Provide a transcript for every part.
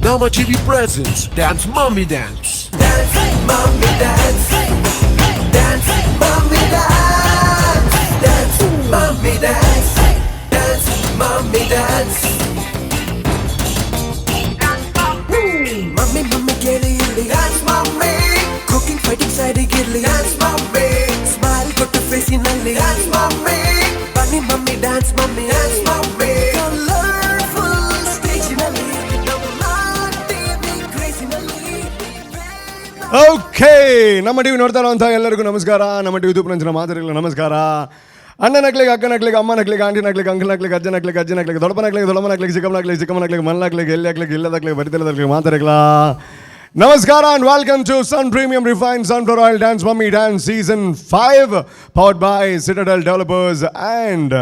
Nama TV presents Dance Mommy Dance. Dance, mommy, dance. Dance, mommy, dance. Dance, mommy, dance. Dance, mommy, dance. Mummy, mummy, ಕೇಳಿ ಇಲ್ಲಿ. Dance, mommy. Cooking, fighting, side Gilli. Dance, mommy. Smile ಕೊಟ್ಟು ಫೇಸಿನಲ್ಲಿ. Dance, mommy. ಬನ್ನಿ mummy, dance, mummy. Dance, mummy. Colorful stage ನಲ್ಲಿ ನಮ್ಮ TV crazy ನಲ್ಲಿ. Okay, ನಮ್ಮ TV ನೋಡ್ತಾ ಇರುವಂತಹ ಎಲ್ಲರಿಗೂ ನಮಸ್ಕಾರ. ನಮ್ಮ ಟಿವಿ ಯೂಟ್ಯೂಬ್ ಮಾದರಿಗಳ ನಮಸ್ಕಾರ. ಅಣ್ಣನಕ್ಳಿಗೆ, ಅಕ್ಕನಕ್ಳಿಗೆ, ಅಮ್ಮನಕ್ಳಿಗೆ, ಆಂಟಿನಕ್ಳಿಗೆ, ಅಂಕಲ್ನಕ್ಳಿಗೆ, ಅಜ್ಜನಕ್ಳಿಗೆ, ಅಜ್ಜಿನಕ್ಳಿಗೆ, ದೊಡ್ಡಪ್ಪನಕ್ಳಿಗೆ, ದೊಡ್ಡಮ್ಮನಕ್ಳಿಗೆ, ಚಿಕ್ಕಮ್ಮನಕ್ಳಿಗೆ, ಚಿಕ್ಕಮ್ಮನಕ್ಳಿಗೆ, ಮಲ್ಲಕ್ಳಿಗೆ, ಎಲ್ಲಿ ಇಲ್ಲದಕ್ಳಿಗೆ, ಬರಿತಿಲ್ಲದಕ್ಳಿಗೆ ಮಾತಾಡಕ್ಲ ನಮಸ್ಕಾರ and welcome to Sun Premium Refined Sunflower Oil Dance Mummy Dance Season 5, powered by Citadel Developers and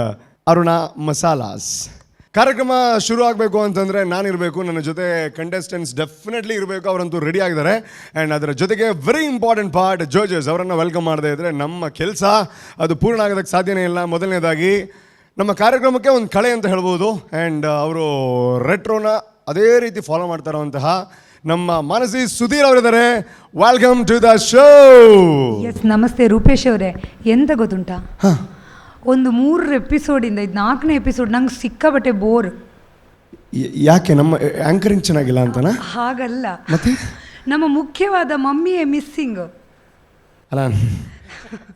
Aruna Masalas. ಕಾರ್ಯಕ್ರಮ ಶುರು ಆಗಬೇಕು ಅಂತಂದರೆ ನಾನಿರಬೇಕು, ನನ್ನ ಜೊತೆ ಕಂಟೆಸ್ಟೆಂಟ್ಸ್ ಡೆಫಿನೆಟ್ಲಿ ಇರಬೇಕು. ಅವರಂತೂ ರೆಡಿ ಆಗಿದ್ದಾರೆ. ಆ್ಯಂಡ್ ಅದರ ಜೊತೆಗೆ ವೆರಿ ಇಂಪಾರ್ಟೆಂಟ್ ಪಾರ್ಟ್, ಜಡ್ಜಸ್. ಅವರನ್ನು welcome ಮಾಡದೇ ಇದ್ದರೆ ನಮ್ಮ ಕೆಲಸ ಅದು ಪೂರ್ಣ ಆಗೋದಕ್ಕೆ ಸಾಧ್ಯನೇ ಇಲ್ಲ. ಮೊದಲನೇದಾಗಿ ನಮ್ಮ ಕಾರ್ಯಕ್ರಮಕ್ಕೆ ಒಂದು ಕಳೆ ಅಂತ ಹೇಳ್ಬೋದು. ಆ್ಯಂಡ್ ಅವರು ರೆಟ್ರೋನ ಅದೇ ರೀತಿ ಫಾಲೋ ಮಾಡ್ತಾ ಇರುವಂತಹ ನಮ್ಮ ಮಾನಸಿ ಸುಧೀರ್ ಅವರಿದ್ದಾರೆ. Welcome to the show. S, namaste Rupesh ಅವರೇ. ಎಂತ ಗೊತ್ತುಂಟಾ? ಒಂದು ಮೂರು ಎಪಿಸೋಡಿಂದ, ಇದು ನಾಲ್ಕನೇ ಎಪಿಸೋಡ್, ನಂಗೆ ಸಿಕ್ಕಾಬಟ್ಟೆ ಬೋರ್. ಯಾಕೆ, ನಮ್ಮ ಆ್ಯಂಕರಿಂಗ್ ಚೆನ್ನಾಗಿಲ್ಲ ಅಂತನಾ? ಹಾಗಲ್ಲ. ಮತ್ತೆ? ನಮ್ಮ ಮುಖ್ಯವಾದ ಮಮ್ಮಿಯೇ ಮಿಸ್ಸಿಂಗ್. ಅಲ್ಲ,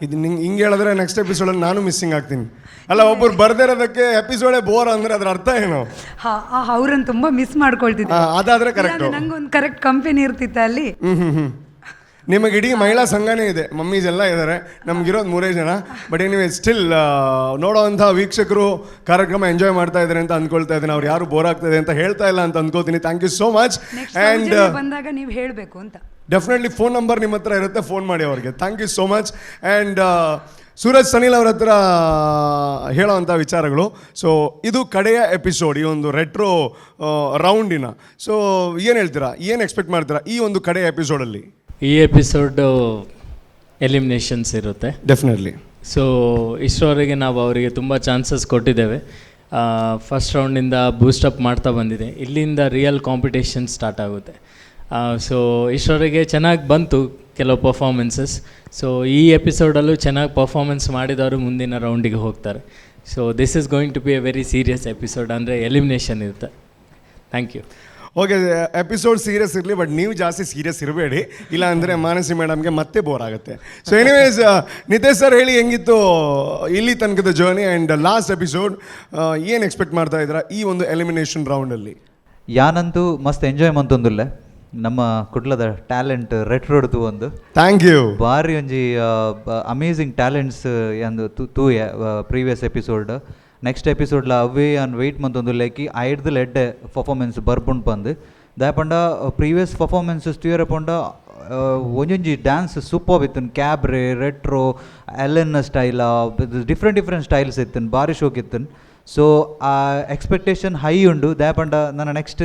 ಇದು ನಿಂಗೆ ಹಿಂಗೆ ಹೇಳಿದ್ರೆ ನೆಕ್ಸ್ಟ್ ಎಪಿಸೋಡಲ್ಲಿ ನಾನು ಮಿಸ್ಸಿಂಗ್ ಆಗ್ತೀನಿ. ಅಲ್ಲ, ಒಬ್ಬರು ಬರ್ದೇ ಇರೋದಕ್ಕೆ ಎಪಿಸೋಡೇ ಬೋರ್ ಅಂದ್ರೆ ಅದ್ರ ಅರ್ಥ ಏನು? ಹಾ, ಅವ್ರನ್ನ ತುಂಬ ಮಿಸ್ ಮಾಡ್ಕೊಳ್ತಿದ್ದೆ. ಅದಾದ್ರೆ ಕರೆಕ್ಟು. ನಂಗೊಂದು ಕರೆಕ್ಟ್ ಕಂಪನಿ ಇರ್ತಿತ್ತ ಅಲ್ಲಿ. ಹ್ಞೂ ಹ್ಞೂ ಹ್ಞೂ ನಿಮಗೆ ಇಡೀ ಮಹಿಳಾ ಸಂಘನೇ ಇದೆ, ಮಮ್ಮೀಸ್ ಎಲ್ಲ ಇದ್ದಾರೆ. ನಮಗಿರೋದು ಮೂರೇ ಜನ. ಬಟ್ ಎನಿವೇ, ಸ್ಟಿಲ್ ನೋಡೋವಂಥ ವೀಕ್ಷಕರು ಕಾರ್ಯಕ್ರಮ ಎಂಜಾಯ್ ಮಾಡ್ತಾ ಇದ್ದಾರೆ ಅಂತ ಅಂದ್ಕೊಳ್ತಾ ಇದ್ದೀನಿ. ಅವ್ರು ಯಾರು ಬೋರ್ ಆಗ್ತದೆ ಅಂತ ಹೇಳ್ತಾ ಇಲ್ಲ ಅಂತ ಅನ್ಕೋತೀನಿ. Thank you so much. Next and ಬಂದಾಗ ನೀವು ಹೇಳಬೇಕು ಅಂತ. ಡೆಫಿನೆಟ್ಲಿ ಫೋನ್ ನಂಬರ್ ನಿಮ್ಮ ಹತ್ರ ಇರುತ್ತೆ, ಫೋನ್ ಮಾಡಿ ಅವ್ರಿಗೆ. Thank you so much. And Suraj Sanil ಅವ್ರ ಹತ್ರ ಹೇಳೋವಂಥ ವಿಚಾರಗಳು. ಸೊ ಇದು ಕಡೆಯ ಎಪಿಸೋಡ್ ಈ ಒಂದು ರೆಟ್ರೋ ರೌಂಡಿನ. ಸೊ ಏನು ಹೇಳ್ತೀರಾ? ಏನು ಎಕ್ಸ್ಪೆಕ್ಟ್ ಮಾಡ್ತೀರಾ ಈ ಒಂದು ಕಡೆಯ ಎಪಿಸೋಡಲ್ಲಿ? ಈ ಎಪಿಸೋಡು ಎಲಿಮಿನೇಷನ್ಸ್ ಇರುತ್ತೆ. ಡೆಫಿನೆಟ್ಲಿ. ಸೊ ಇಷ್ಟರವರೆಗೆ ನಾವು ಅವರಿಗೆ ತುಂಬ ಚಾನ್ಸಸ್ ಕೊಟ್ಟಿದ್ದೇವೆ. ಫಸ್ಟ್ ರೌಂಡಿಂದ ಬೂಸ್ಟಪ್ ಮಾಡ್ತಾ ಬಂದಿದೆ. ಇಲ್ಲಿಂದ ರಿಯಲ್ ಕಾಂಪಿಟೇಷನ್ ಸ್ಟಾರ್ಟ್ ಆಗುತ್ತೆ. ಸೊ ಇಷ್ಟರವರೆಗೆ ಚೆನ್ನಾಗಿ ಬಂತು ಕೆಲವು ಪರ್ಫಾರ್ಮೆನ್ಸಸ್. ಸೊ ಈ ಎಪಿಸೋಡಲ್ಲೂ ಚೆನ್ನಾಗಿ ಪರ್ಫಾರ್ಮೆನ್ಸ್ ಮಾಡಿದವರು ಮುಂದಿನ ರೌಂಡಿಗೆ ಹೋಗ್ತಾರೆ. So this is going to be a very serious episode, ಅಂದರೆ ಎಲಿಮಿನೇಷನ್ ಇರುತ್ತೆ. Thank you. Okay, episode serious ಇರಲಿ, ಬಟ್ ನೀವು ಜಾಸ್ತಿ ಸೀರಿಯಸ್ ಇರಬೇಡಿ. ಇಲ್ಲ ಅಂದರೆ ಮಾನಸಿ ಮೇಡಮ್ಗೆ ಮತ್ತೆ ಬೋರ್ ಆಗುತ್ತೆ. ಸೊ ಎನಿವೇಸ್, ನಿತೇಶ್ ಸರ್, ಹೇಳಿ, ಹೆಂಗಿತ್ತು ಇಲ್ಲಿ ತನಕದ ಜರ್ನಿ? ಆ್ಯಂಡ್ ಲಾಸ್ಟ್ ಎಪಿಸೋಡ್ ಏನು ಎಕ್ಸ್ಪೆಕ್ಟ್ ಮಾಡ್ತಾ ಇದ್ದೀರಾ ಈ ಒಂದು ಎಲಿಮಿನೇಷನ್ ರೌಂಡಲ್ಲಿ? ಯಾನಂತೂ ಮಸ್ತ್ ಎಂಜಾಯ್ ಮಂತೊಂದುಲ್ಲೆ ನಮ್ಮ ಕುಡ್ಲದ ಟ್ಯಾಲೆಂಟ್ ರೆಟ್ರೋಡ್ದು ಒಂದು. Thank you. ಬಾರಿ ಒಂಜಿ ಅಮೇಝಿಂಗ್ ಟ್ಯಾಲೆಂಟ್ಸ್ ಅಂದು ತೂಯೆ ಪ್ರೀವಿಯಸ್ ಎಪಿಸೋಡ್. ನೆಕ್ಸ್ಟ್ ಎಪಿಸೋಡ್ಲ ಅವೇ ಯಾನ್ ವೆಯ್ಟ್ ಮಂತೊಂದುಲ್ಲೆ ಐಡ್ದು ಎಡ್ಡೆ ಪರ್ಫಾರ್ಮೆನ್ಸ್ ಬರ್ಪುಂಡು ಪಂದು. ದಾಯಪಂಡ ಪ್ರೀವಿಯಸ್ ಪರ್ಫಾರ್ಮೆನ್ಸಸ್ ತೂಯರೆ ಪಂಡ ಒಂಜೊಂಜಿ ಡ್ಯಾನ್ಸ್ ಸೂಪರ್ ಇತ್ತನ್. ಕ್ಯಾಬ್ರೆ, ರೆಟ್ರೋ, ಎಲೆನ್ ಸ್ಟೈಲ, ಡಿಫ್ರೆಂಟ್ ಡಿಫ್ರೆಂಟ್ ಸ್ಟೈಲ್ಸ್ ಇತ್ತನ್, ಬಾರಿ ಶೋಕ್ ಇತ್ತನ್. ಸೊ ಆ ಎಕ್ಸ್ಪೆಕ್ಟೇಷನ್ ಹೈ ಉಂಡು. ದಾಯಪಂಡ ನನ್ನ next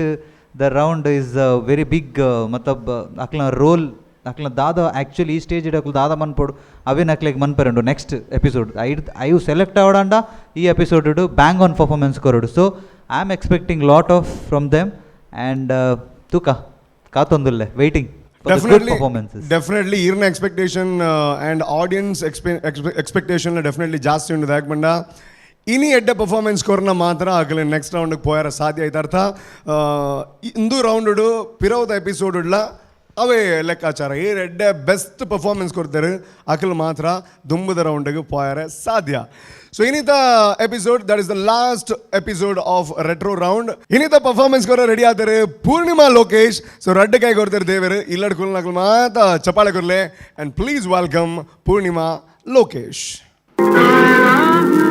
the round is very big. ಮತ್ತಬ್ ಅಕ್ಲ ರೋಲ್, ಅಕ್ಲ ದಾದ ಆ್ಯಕ್ಚುಲಿ ಈ ಸ್ಟೇಜ್ ಅಕ್ಲು ದಾದ ಮನ್ಪೊಡು, ಅವೇ ಅಕ್ಲೆಗ್ ಮನ್ಪೆರುಂಡು. ನೆಕ್ಸ್ಟ್ ಎಪಿಸೋಡ್ ಐಡ್ ಐವು ಸೆಲೆಕ್ಟ್ ಆವಡಂಡ ಈ ಎಪಿಸೋಡ್ ಬ್ಯಾಂಗ್ ಆನ್ ಪರ್ಫಾರ್ಮೆನ್ಸ್ ಕೊರಡು. So I am expecting lot of from them and ತೂಕ ಕಾತೊಂದುಲ್ಲೆ, waiting good performances. Definitely ಈರ್ನ expectation and audience expectation definitely ಜಾಸ್ತಿ ಉಂಟು. ಯಾಕೆ ಇನಿ ಎಡ್ಡೆ ಪರ್ಫಾರ್ಮೆನ್ಸ್ ಕೊರ್ನ ಮಾತ್ರ ಆಗಲಿ ನೆಕ್ಸ್ಟ್ ರೌಂಡ್ಗೆ ಪೋಯರ ಸಾಧ್ಯ ಆಯ್ತು ಅರ್ಥ. ಇಂದು ರೌಂಡ್ ಪಿರವದ ಎಪಿಸೋಡ್ ಅವೇ ಲೆಕ್ಕಾಚಾರ. ಈ ಎಡ್ಡೆ ಬೆಸ್ಟ್ ಪರ್ಫಾರ್ಮೆನ್ಸ್ ಕೊಡ್ತಾರೆ, ಅಖಿಲ್ ಮಾತ್ರ ದುಂಬುದ ರೌಂಡ್ಗೆ ಪೋಯರ ಸಾಧ್ಯ. ಸೊ ಇನ್ನಿತ episode, that is the last episode of retro round. ಇನ್ನಿತ performance ಕೊರ ರೆಡಿ ಆತಾರೆ ಪೂರ್ಣಿಮಾ ಲೋಕೇಶ್. ಸೊ ರಡ್ಡ ಕೈ ಕೊಡ್ತಾರೆ ದೇವರು ಇಲ್ಲಡ್ ಕುಲ್ನಕ್ಲು ಮಾತ ಚಪಾಳೆ ಕೊರ್ಲೆ. And please welcome Purnima Lokesh. I love you.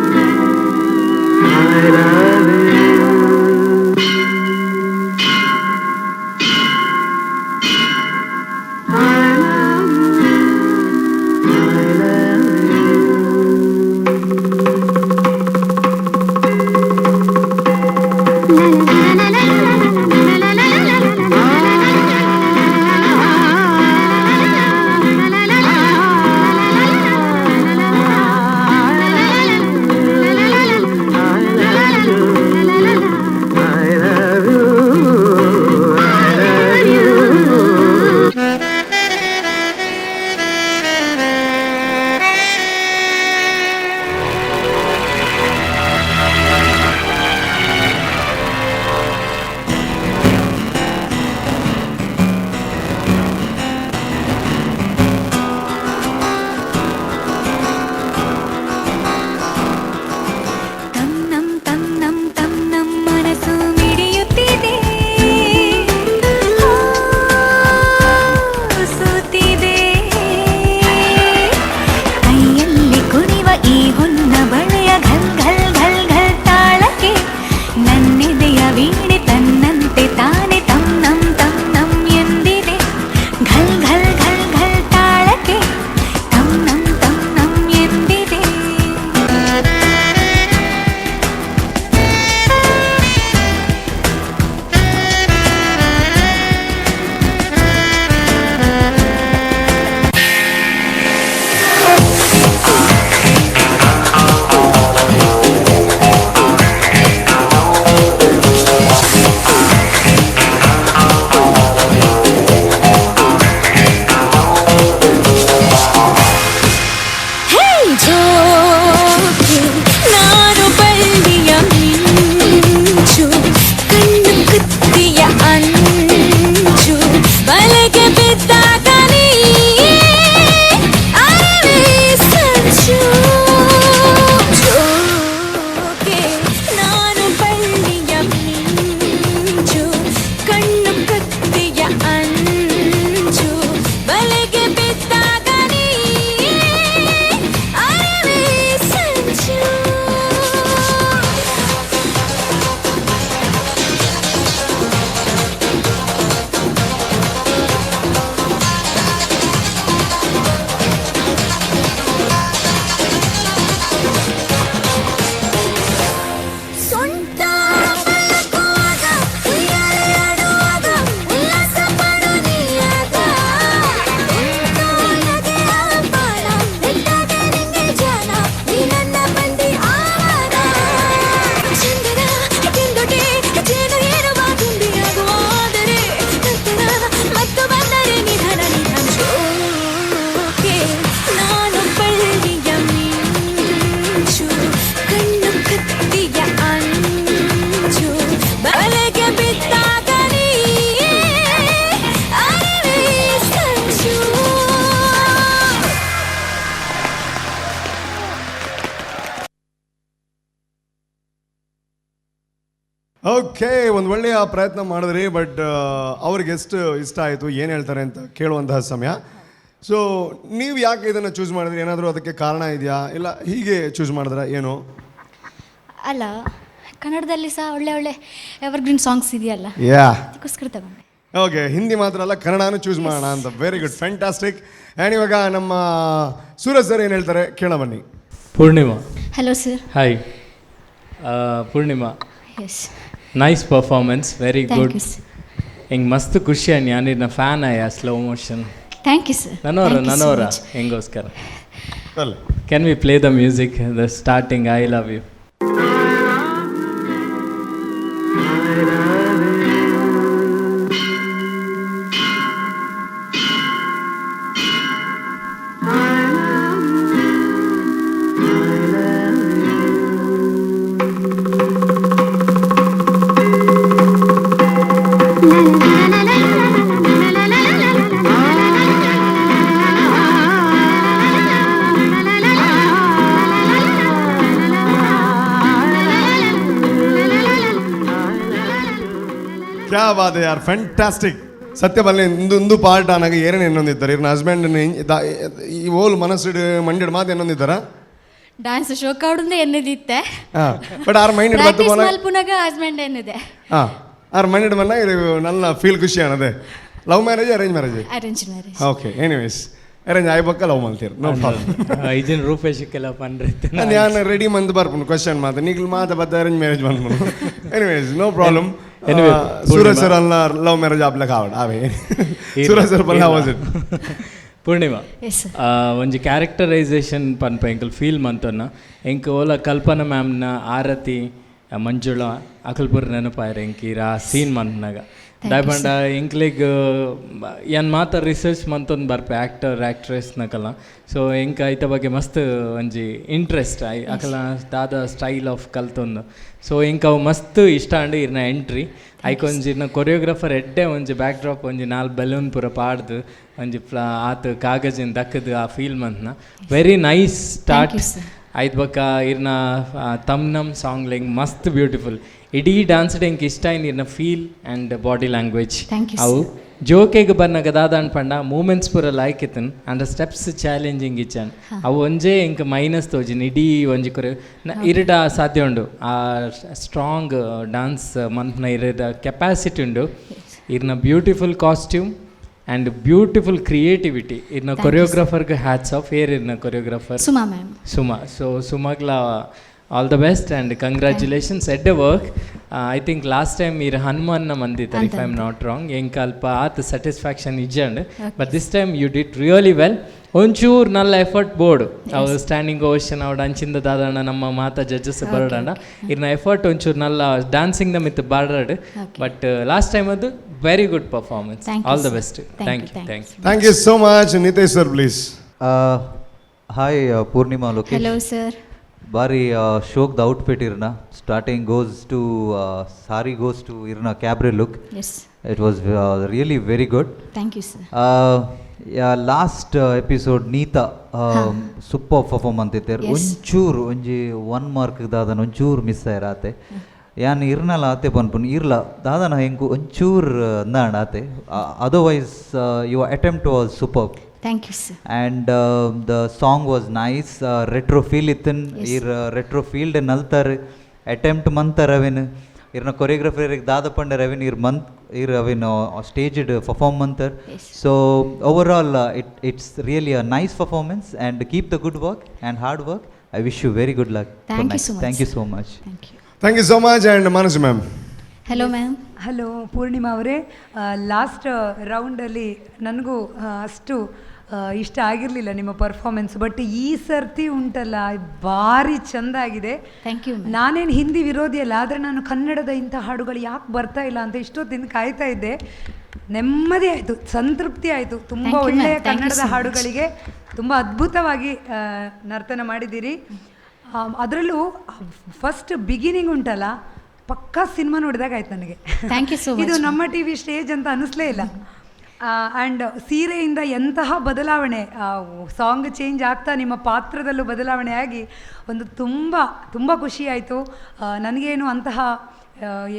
I love you. I love you. Okay, ಒಂದು ಒಳ್ಳೆಯ ಪ್ರಯತ್ನ ಮಾಡಿದ್ರಿ. ಬಟ್ ಅವ್ರಿಗೆ ಎಷ್ಟು ಇಷ್ಟ ಆಯಿತು, ಏನು ಹೇಳ್ತಾರೆ ಅಂತ ಕೇಳುವಂತಹ ಸಮಯ. ಸೊ ನೀವು ಯಾಕೆ ಇದನ್ನು ಚೂಸ್ ಮಾಡಿದ್ರಿ? ಏನಾದರೂ ಅದಕ್ಕೆ ಕಾರಣ ಇದೆಯಾ, ಇಲ್ಲ ಹೀಗೆ ಚೂಸ್ ಮಾಡಿದ್ರ ಏನು? ಅಲ್ಲ, ಕನ್ನಡದಲ್ಲಿ ಸಹ ಒಳ್ಳೆ ಒಳ್ಳೆ ಎವರ್ಗ್ರೀನ್ ಸಾಂಗ್ಸ್ ಇದೆಯಲ್ಲ, ಅದಕ್ಕೋಸ್ಕರ ತಗೊಂಡೆ. ಓಕೆ, ಹಿಂದಿ ಮಾತ್ರ ಅಲ್ಲ, ಕನ್ನಡನೂ ಚೂಸ್ ಮಾಡೋಣ ಅಂತ. Very good, fantastic. ಆ್ಯಂಡ್ ಇವಾಗ ನಮ್ಮ ಸೂರಜ್ ಸರ್ ಏನು ಹೇಳ್ತಾರೆ ಕೇಳ ಬನ್ನಿ. ಪೂರ್ಣಿಮಾ. Hello sir. Hi Purnima. Yes. Nice performance, very thank good. You sir. ಹೆಂಗೆ ಮಸ್ತ್ ಖುಷಿ ಆಯ್ತು, ಫ್ಯಾನ್ ಆಯ slow motion. Thank you sir. ನನವರ ನನವರ ಹೆಂಗೋಸ್ಕರ. ಅಲ್ಲ. Can we play the music, the starting "I love you"? ಕ್ಯಾ ಬಾತ್ ಯಾರ್, ಫ್ಯಾಂಟಾಸ್ಟಿಕ್. ಸತ್ಯ ಬಲ್ಲೆ, ಇಂದು ಇಂದು ಪಾರ್ಟ್ ಆನಾಗ ಏರೇನು ಎನ್ನೊಂದಿದ್ದಾರೆ ಇವ್ರನ್ನ ಹಸ್ಬೆಂಡ್ ಈ ಓಲ್ ಮನಸ್ಸು ಮಂಡಿಡ್ ಮಾತು ಎನ್ನೊಂದಿದ್ದಾರ. ಡಾನ್ಸ್ ಶೋಕ್ ಆಡುಂದೆ ಎನ್ನದಿತ್ತೆ. ಹಾಂ, ಬಟ್ ಆರ್ ಮೈಂಡ್ ಬತ್ತು ಪ್ರಾಕ್ಟೀಸ್ ಮನ ಮಲ್ಪುನಾಗ ಹಸ್ಬೆಂಡ್ ಎನ್ನದೆ. ಹಾಂ, ಆರ್ ಮೈಂಡ್ ಮನ್ನ ಇದು ನನ್ನ ಫೀಲ್ ಖುಷಿ ಅನ್ನದೆ. Love marriage, arrange marriage? Arrange marriage. Okay, anyways, arrange ಆಯ್ಬಕ್ಕ love ಮಾಡ್ತೀರಿ, ನೋ ಪ್ರಾಬ್ಲಮ್. ಇದಿನ ರೂಪೇಶಕ್ಕೆಲ್ಲ ಪನ್ರಿ. ನಾನು ರೆಡಿ ಮಂದ್ ಬರ್ಪುನು ಕ್ವಶನ್ ಮಾತು ನೀಗ್ಲು ಮಾತ ಬತ್ತ ಅರೇಂಜ್ ಮ್ಯಾರೇಜ್ ಬಂದ್ಬಿಡು. Anyways, no problem. Anyway, Suraj sir ಅಲ್ಲ, ಲವ್ ಮ್ಯಾರೇಜ್ ಆಪ್ಲಕ್ ಆವಡ್ ಆವೆ. ಸೂರಜ್ ಸರ್ ಪಲ್ಲ, was it? Purnima. Yes sir. ಒಂಜಿ ಕ್ಯಾರೆಕ್ಟರೈಸೇಷನ್ ಪನ್ಪ ಎಂಕಲ್ ಫೀಲ್ ಮಂತೊನ್ನ ಎಂಕ್ ಓಲ ಕಲ್ಪನಾ ಮ್ಯಾಮ್ನ ಆರತಿ, ಮಂಜುಳಾ ಅಕಲ್ಪುರ್ ನೆನಪಾಯರ್ ಎಂಕ್ ಈರ ಆ ಸೀನ್ ಮಂತ್ನಾಗ. ದಾಯಪಂಡ ಎಂಕ್ಲೆಗ್ ಯಾನ್ ಮಾತ ರಿಸರ್ಚ್ ಮಂತೊಂದು ಬರ್ಪೆ ಆ್ಯಕ್ಟರ್ ಆ್ಯಕ್ಟ್ರೆಸ್ನಕಲ್ಲ. ಸೊ ಎಂಕ್ ಐತ ಬಗ್ಗೆ ಮಸ್ತ್ ಒಂಜಿ ಇಂಟ್ರೆಸ್ಟ್ I, ಅಕಲ ದಾದ ಸ್ಟೈಲ್ ಆಫ್ ಕಲ್ತೊಂದು. ಸೊ ಎಂಕ್ ಅವು ಮಸ್ತ್ ಇಷ್ಟ ಆಂಡ್. ಇರ್ನ ಎಂಟ್ರಿ ಐಕ್ ಒಂಜಿ ಇರ್ನ ಕೊರಿಯೋಗ್ರಾಫರ್ ಎಡ್ಡೆ ಒಂಜಿ ಬ್ಯಾಕ್ ಡ್ರಾಪ್, ಒಂಜಿ ನಾಲ್ ಬೆಲೂನ್ ಪೂರ ಪಾಡ್ದು, ಒಂಜಿ ಫ್ಲಾ ಆತ್ ಕಾಗಜಿನ ದಕ್ಕದು ಆ feel ಮಂತ್ನ. Very nice start. You, sir. ಆಯ್ತು ಬಕ್ಕ ಇರ್ನ ತಮ್ ನಮ್ ಸಾಂಗ್ ಲೆಂಗ್ ಮಸ್ತ್ ಬ್ಯೂಟಿಫುಲ್. ಇಡೀ ಡಾನ್ಸ್ ಎಂಕ್ ಇಷ್ಟ ಆಯ್ನ ಇರ್ನ feel and body language. Thank you, ಅವು ಜೋಕೆಗ್ ಬನ್ನಗ ದಾದ ಅನ್ಪಂಡ, ಮೂಮೆಂಟ್ಸ್ ಪೂರ ಲೈಕ್ ಇತ್ತನ್ ಅಂಡ ಸ್ಟೆಪ್ಸ್ ಚಾಲೆಂಜಿಂಗ್ ಇಚ್ಚನ್. ಅವು ಒಂಜೇ ಎಂಕ್ ಮೈನಸ್ ತೋಜಿನ ಇಡೀ ಒಂಜಿ ಕೊರೆ ಇರಡ ಸಾಧ್ಯ ಉಂಡು. ಆ ಸ್ಟ್ರಾಂಗ್ ಡಾನ್ಸ್ ಮನ್ಪುನ ಇರಡ ಕೆಪಾಸಿಟಿ ಉಂಡು. ಇರ್ನ beautiful costume and beautiful creativity. ಇರ್ನ Thank you, sir. ಕೊರಿಯೋಗ್ರಾಫರ್ಗೆ hats off. ಏರ್ ಇರ್ನ ಕೊರಿಯೋಗ್ರಾಫರ್? ಸುಮಾ ಮ್ಯಾಮ್. ಸುಮಾ. ಸೊ ಸುಮಗ್ಲ all the best and congratulations. ಎಡ್ಡೆ work. I think last time ಇರ್ ಹನುಮಾನ್ನ ಮಂದಿದ್ದಾರೆ, if I am not wrong. ಎಂಕ್ ಅಲ್ಪ ಆತ್ ಸ್ಯಾಟಿಸ್ಫ್ಯಾಕ್ಷನ್ ಇಜ್ಜಂಡ್, but this time you did really well. ಒಂಚೂರು ನಲ್ಲ ಎಫರ್ಟ್ ಬೋರ್ಡ್ ಅವು ಸ್ಟ್ಯಾಂಡಿಂಗ್ ಓಷನ್ ಅವಡ ಅಂಚಿಂದ ದಾದಣ್ಣ ನಮ್ಮ ಮಾತಾ ಜಡ್ಜಸ್ ಬರಡಂಡ. ಇರ್ನ ಎಫರ್ಟ್ ಒಂಚೂರು ನಲ್ಲ ಡಾನ್ಸಿಂಗ್ the ಮಿತ್ ಬಾರ್ಡರ್ಡ್. But last time ಅದು very good performance. Thank you, all the sir. Best. Thank thank you, you. Thank thank you. Thank you so much. Nitesh sir, please. Hi Purnima Lokesh. Hello sir. ಬಾರಿ ಶೋಕ್ದ outfit ಇರ್ನ. Starting goes to saree, goes to ಇರ್ನ cabaret look. S. It was really very good. Thank you sir. Last episode Neeta super perform ಅಂತಿತ್ತೇರು. ಒಂಚೂರು ಒಂಜಿ one mark ದಾದನ ಒಂಚೂರು miss ಆಯ್ರ ಆತೆ. ಯಾನ್ ಇರ್ನಲ ಆತೆ ಪನ್ಪುನ್ ಇರ್ಲ ದಾದನ ಹೆಂಕು ಒಂಚೂರು ಅಂದಾಂಡ ಆತೆ. Otherwise your attempt was super. Thank you sir. And the song was nice, retro feel ಇತ್ತನ್. ಇರ್ ರೆಟ್ರೋ ಫೀಲ್ಡ್ ನಲ್ತಾರ್ ಅಟೆಂಪ್ಟ್ ಮಂತರ್ ಅವೇನು. ಇರ್ನ ಕೊರಿಯೋಗ್ರಫರ್ ದಾದ ಪಂಡರ್ ಅವೇನು ಇರ್ ಮಂತ್ ಇರ್ ಅವೇನು staged perform Mantar. So overall it's really a nice performance and keep the good work and hard work. I wish you very good luck. Thank you so much, thank you sir. So much. Thank you. Thank you so much. And Manasi ma'am. Hello ma'am. Hello Purnima ಅವರೇ, last ರೌಂಡಲ್ಲಿ ನನಗೂ ಅಷ್ಟು ಇಷ್ಟ ಆಗಿರಲಿಲ್ಲ ನಿಮ್ಮ performance. But ಈ ಸರ್ತಿ ಉಂಟಲ್ಲ, ಭಾರಿ ಚಂದ ಆಗಿದೆ. Thank you ma'am. ನಾನೇನು ಹಿಂದಿ ವಿರೋಧಿ ಅಲ್ಲ, ಆದರೆ ನಾನು ಕನ್ನಡದ ಇಂಥ ಹಾಡುಗಳು ಯಾಕೆ ಬರ್ತಾ ಇಲ್ಲ ಅಂತ ಇಷ್ಟೊತ್ತಿಂದ ಕಾಯ್ತಾ ಇದ್ದೆ. ನೆಮ್ಮದಿ ಆಯಿತು, ಸಂತೃಪ್ತಿ ಆಯಿತು ತುಂಬ. Thank you, ma'am. ಒಳ್ಳೆಯ Thank you ಕನ್ನಡದ so much. ಹಾಡುಗಳಿಗೆ ತುಂಬ ಅದ್ಭುತವಾಗಿ ನರ್ತನ ಮಾಡಿದ್ದೀರಿ. ಅದರಲ್ಲೂ ಫಸ್ಟ್ ಬಿಗಿನಿಂಗ್ ಉಂಟಲ್ಲ, ಪಕ್ಕಾ ಸಿನಿಮಾ ನೋಡಿದಾಗ ಆಯ್ತು ನನಗೆ. Thank you so much, ಇದು ma'am. ನಮ್ಮ ಟಿವಿ ಸ್ಟೇಜ್ ಅಂತ ಅನಿಸ್ಲೇ ಇಲ್ಲ. ಆ್ಯಂಡ್ ಸೀರೆಯಿಂದ ಎಂತಹ ಬದಲಾವಣೆ, ಸಾಂಗ್ ಚೇಂಜ್ ಆಗ್ತಾ ನಿಮ್ಮ ಪಾತ್ರದಲ್ಲೂ ಬದಲಾವಣೆ ಆಗಿ ಒಂದು ತುಂಬ ತುಂಬ ಖುಷಿ ಆಯಿತು. ನನಗೇನು ಅಂತಹ